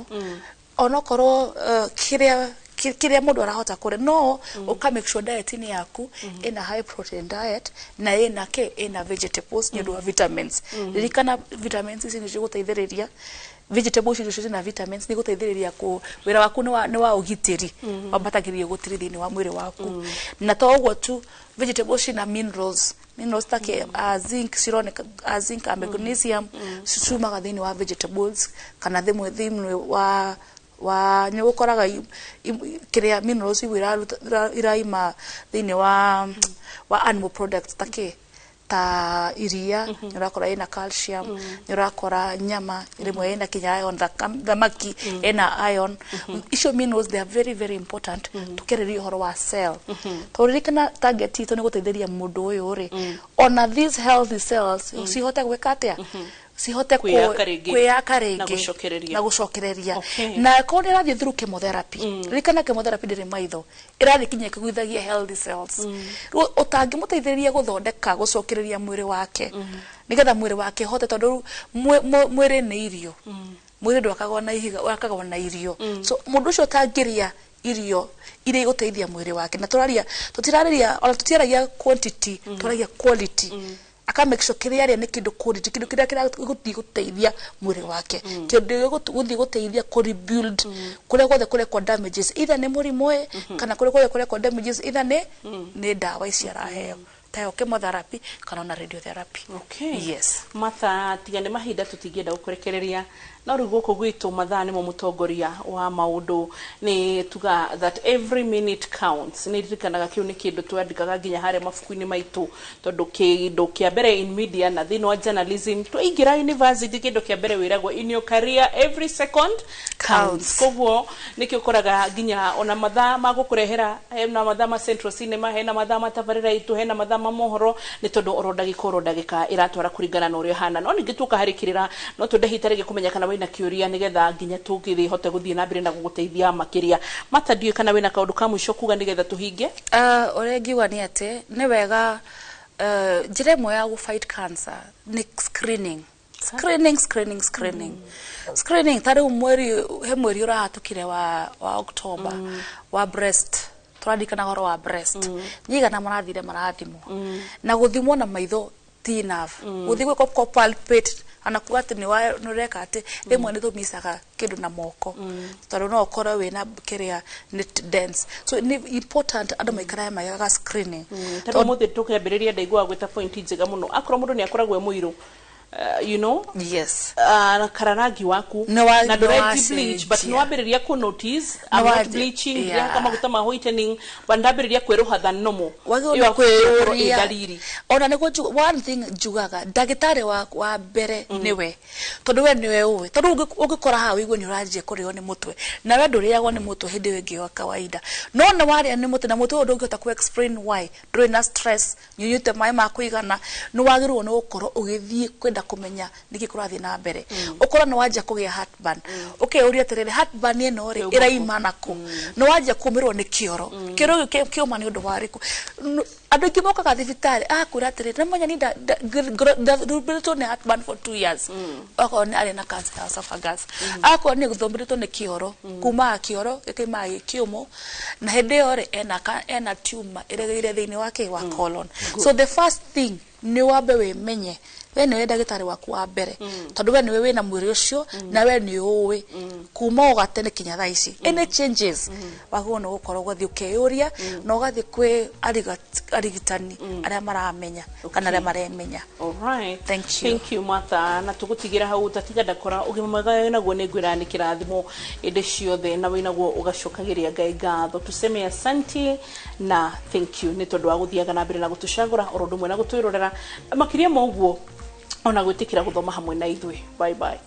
B: onokorwo kĩrĩa mũndũ arahota kũrĩa, no ũka make sure diet-inĩ yaku ĩna high protein diet na ĩna kĩ, ĩna vegetables nĩ ũndũ wa vitamins. Ririkana vitamins ici nĩ cigũteithĩrĩria, vegetables icio ciĩna vitamins nĩ igũteithĩrĩria kũ wĩra waku nĩ wa ũgitĩri wambatagĩria gũtiri thĩinĩ wa mwĩrĩ waku. Na to ũguo tu, vegetables ciĩna minerals ta kĩ, zinc cironeka, zinc and magnesium ciumaga thĩinĩ wa vegetables, kana thĩinĩ wa nĩ ũkoraga kĩrĩa minerals imwe iraima thĩinĩ wa animal products ta kĩ, ta iria, nĩ ũrakora ĩna calcium, nĩ ũrakora nyama rĩmwe ĩna kinya iron, thamaki ĩna iron. Icio minerals, they are very very important tukĩrĩria ũhoro wa cell, tondũ ririkana target itũ nĩ gũteithĩria mũndũ ũyũ rĩ, ona these healthy cells cihote gwĩka atĩa, cihote
A: Kwĩyaka rĩngĩ.
B: Kwĩyaka
A: Na
B: rĩngĩ.
A: Gũcokereria.
B: Na gũcokereria. Na akorwo nĩ ĩrathiĩ through chemotherapy, ririkana chemotherapy ndĩrĩ maitho, ĩrathiĩ kinya ĩkĩgũithagia healthy cells. Rĩu ũtangĩmũteithĩrĩria gũthondeka, gũcokereria mwĩrĩ wake, nĩgetha mwĩrĩ wake ũhote, tondũ rĩu mwĩrĩ nĩ irio, mwĩrĩ ndwakagwo na ihiga, wakagwo na irio. So mũndũ ũcio ũtangĩrĩa irio iria igũteithia mwĩrĩ wake, na tũraria, tũtirarĩria ona tũtiaragia quantity, tũragia quality, aka make sure kĩrĩa arĩa nĩ kĩndũ quality, kĩndũ kĩrĩa kĩragũthiĩ gũteithia mwĩrĩ wake, kĩndũ gĩgũthiĩ gũteithia kũ rebuild kũrĩa guothe kũrekwo damages, either nĩ mũrimũ ĩ, kana kũrĩa guothe kũrekwo damages, either nĩ ndawa ici araheo tayo chemotherapy kana ona radiotherapy.
A: Okay.
B: Yes.
A: Martha, tiga nĩ mahinda tũtingĩenda gũkũrekereria, no rĩu gũkũ gwitũ mathaa nĩmo mũtongoria wa maũndũ, nĩ tuga that every minute counts. Nĩ ririkanaga kĩu nĩ kĩndũ twandĩkaga nginya harĩa mabuku-inĩ maitũ, tondũ kĩndũ kĩa mbere in media na thĩinĩ wa journalism, twaingĩra university, kĩndũ kĩa mbere wĩragwo in your career, every second counts. Koguo nĩkĩo ũkoraga nginya ona mathaa ma gũkũrehera, hena mathaa ma Central Cinema, hena mathaa ma tabarĩra itũ, hena mathaa ma mohoro, nĩ tondũ oro ndagĩka ĩratwara kũringana na ũrĩa ũhana. No ningĩ tuoka harĩ kĩrĩra, no twende hihi tarĩngĩ kũmenya kana wĩna kĩũria, nĩgetha nginya tũngĩhote gũthiĩ na mbere na gũgũteithia makĩria. Mata, ndiũĩ kana wĩna kaũndũ ka mũico kuga nĩgetha tũhinge.
B: Ũrĩa ingiuga nĩ atĩ nĩ wega, njĩra ĩmwe ya gũ fight cancer nĩ screening, screening, screening, screening, screening. Ta rĩu mweri, he mweri ũrahatũkire wa October wa breast, tũrarikana ũhoro wa breast, nyigana marathire marathimwo, na gũthimwo na maitho ti enough, gũthiĩ gwĩka kũ palpate ana kuga atĩ nĩ ũreka atĩ rĩmwe nĩ tũmicaga kĩndũ na moko, tondũ no ũkorwo wĩna kĩrĩa nĩ dense. So nĩ important andũ maikarage magĩkaga screening.
A: Tondũ ũmũthĩ tũkĩambĩrĩria ndaiguaga gwĩta point njega mũno, akorwo mũndũ nĩ akoragwo e mũirũ, kararangi waku na ndũreti bleach, but nĩ wambĩrĩria kũ notice, I'm not bleaching, ndĩrahaka maguta ma whitening, but ndambĩrĩria kwĩrũha than normal.
B: Wagĩrĩirwo
A: Ĩyo
B: nĩ
A: gũkorwo ĩ
B: kwĩyũria.
A: Ndariri.
B: Ona nĩguo one thing njugaga, ndagĩtarĩ wa mbere nĩwe, tondũ we nĩwe ũĩ, tondũ ũngĩkora haha ũigue nĩ ũranjia kũrĩo nĩ mũtwe, na we ndũrĩagwo nĩ mũtwe hĩndĩ ĩyo ĩngĩ ya kawaida, no nĩ warĩa nĩ mũtwe, na mũtwe ũyũ ndũngĩhota kũ explain why, ndũrĩ na stress, nĩ ũnyuĩte maĩ ma kũigana, nĩ wagĩrĩirwo nĩ gũkorwo ũgĩthiĩ kwenda kũmenya nĩkĩ kũrathiĩ na mbere. Ũkorwo nĩ wanjia kũgĩa heartburn, ũkeyũria atĩrĩrĩ, heartburn ĩno rĩ, ĩraima nakũ? Nĩ wanjia kũmĩrwo nĩ kĩoro, kĩoro gĩkĩ kĩoma nĩ ũndũ warĩkũ? Andũ aingĩ mokaga thibitarĩ agakwĩra atĩrĩrĩ, nĩmenya ni ndathumbĩrĩtwo nĩ heartburn for 2 years, akorwo nĩ arĩ na cancer ya esophagus, akorwo nĩ gũthumbĩrĩtwo nĩ kĩoro, kumaga kĩoro gĩkaimaga gĩ kĩũmũ, na hĩndĩ ĩyo rĩ, ena tumor ĩregeire thĩinĩ wa kĩ wa colon. So the first thing nĩ wambe wĩmenye we nĩwe ndagĩtarĩ waku wa mbere, tondũ we nĩwe wĩna mwĩrĩ ũcio na we nĩ ũĩ kuma o gatene kinya thaa ici any changes. Wagĩrĩirwo nĩ gũkorwo ũgathiĩ ũkeyũria na ũgathiĩ kwĩ arigitani arĩa maramenya kana arĩa maremenya.
A: Alright.
B: Thank you.
A: Thank you, Martha. Na tũgũtigĩra hau tatiga ndakora ũgima mwega wĩnaguo nĩ ngwĩra nĩ kĩrathimo ĩndĩ ciothe, na wĩnaguo ũgacokagĩria Ngai ngatho. Tuseme asante na thank you nĩ tondũ wa gũthiaga na mbere na gũtũcagũra oro ũndũ ũmwe na gũtwĩrorera, makĩria ma ũguo ona gwĩtĩkĩra gũthoma hamwe na ithuĩ. Bye bye.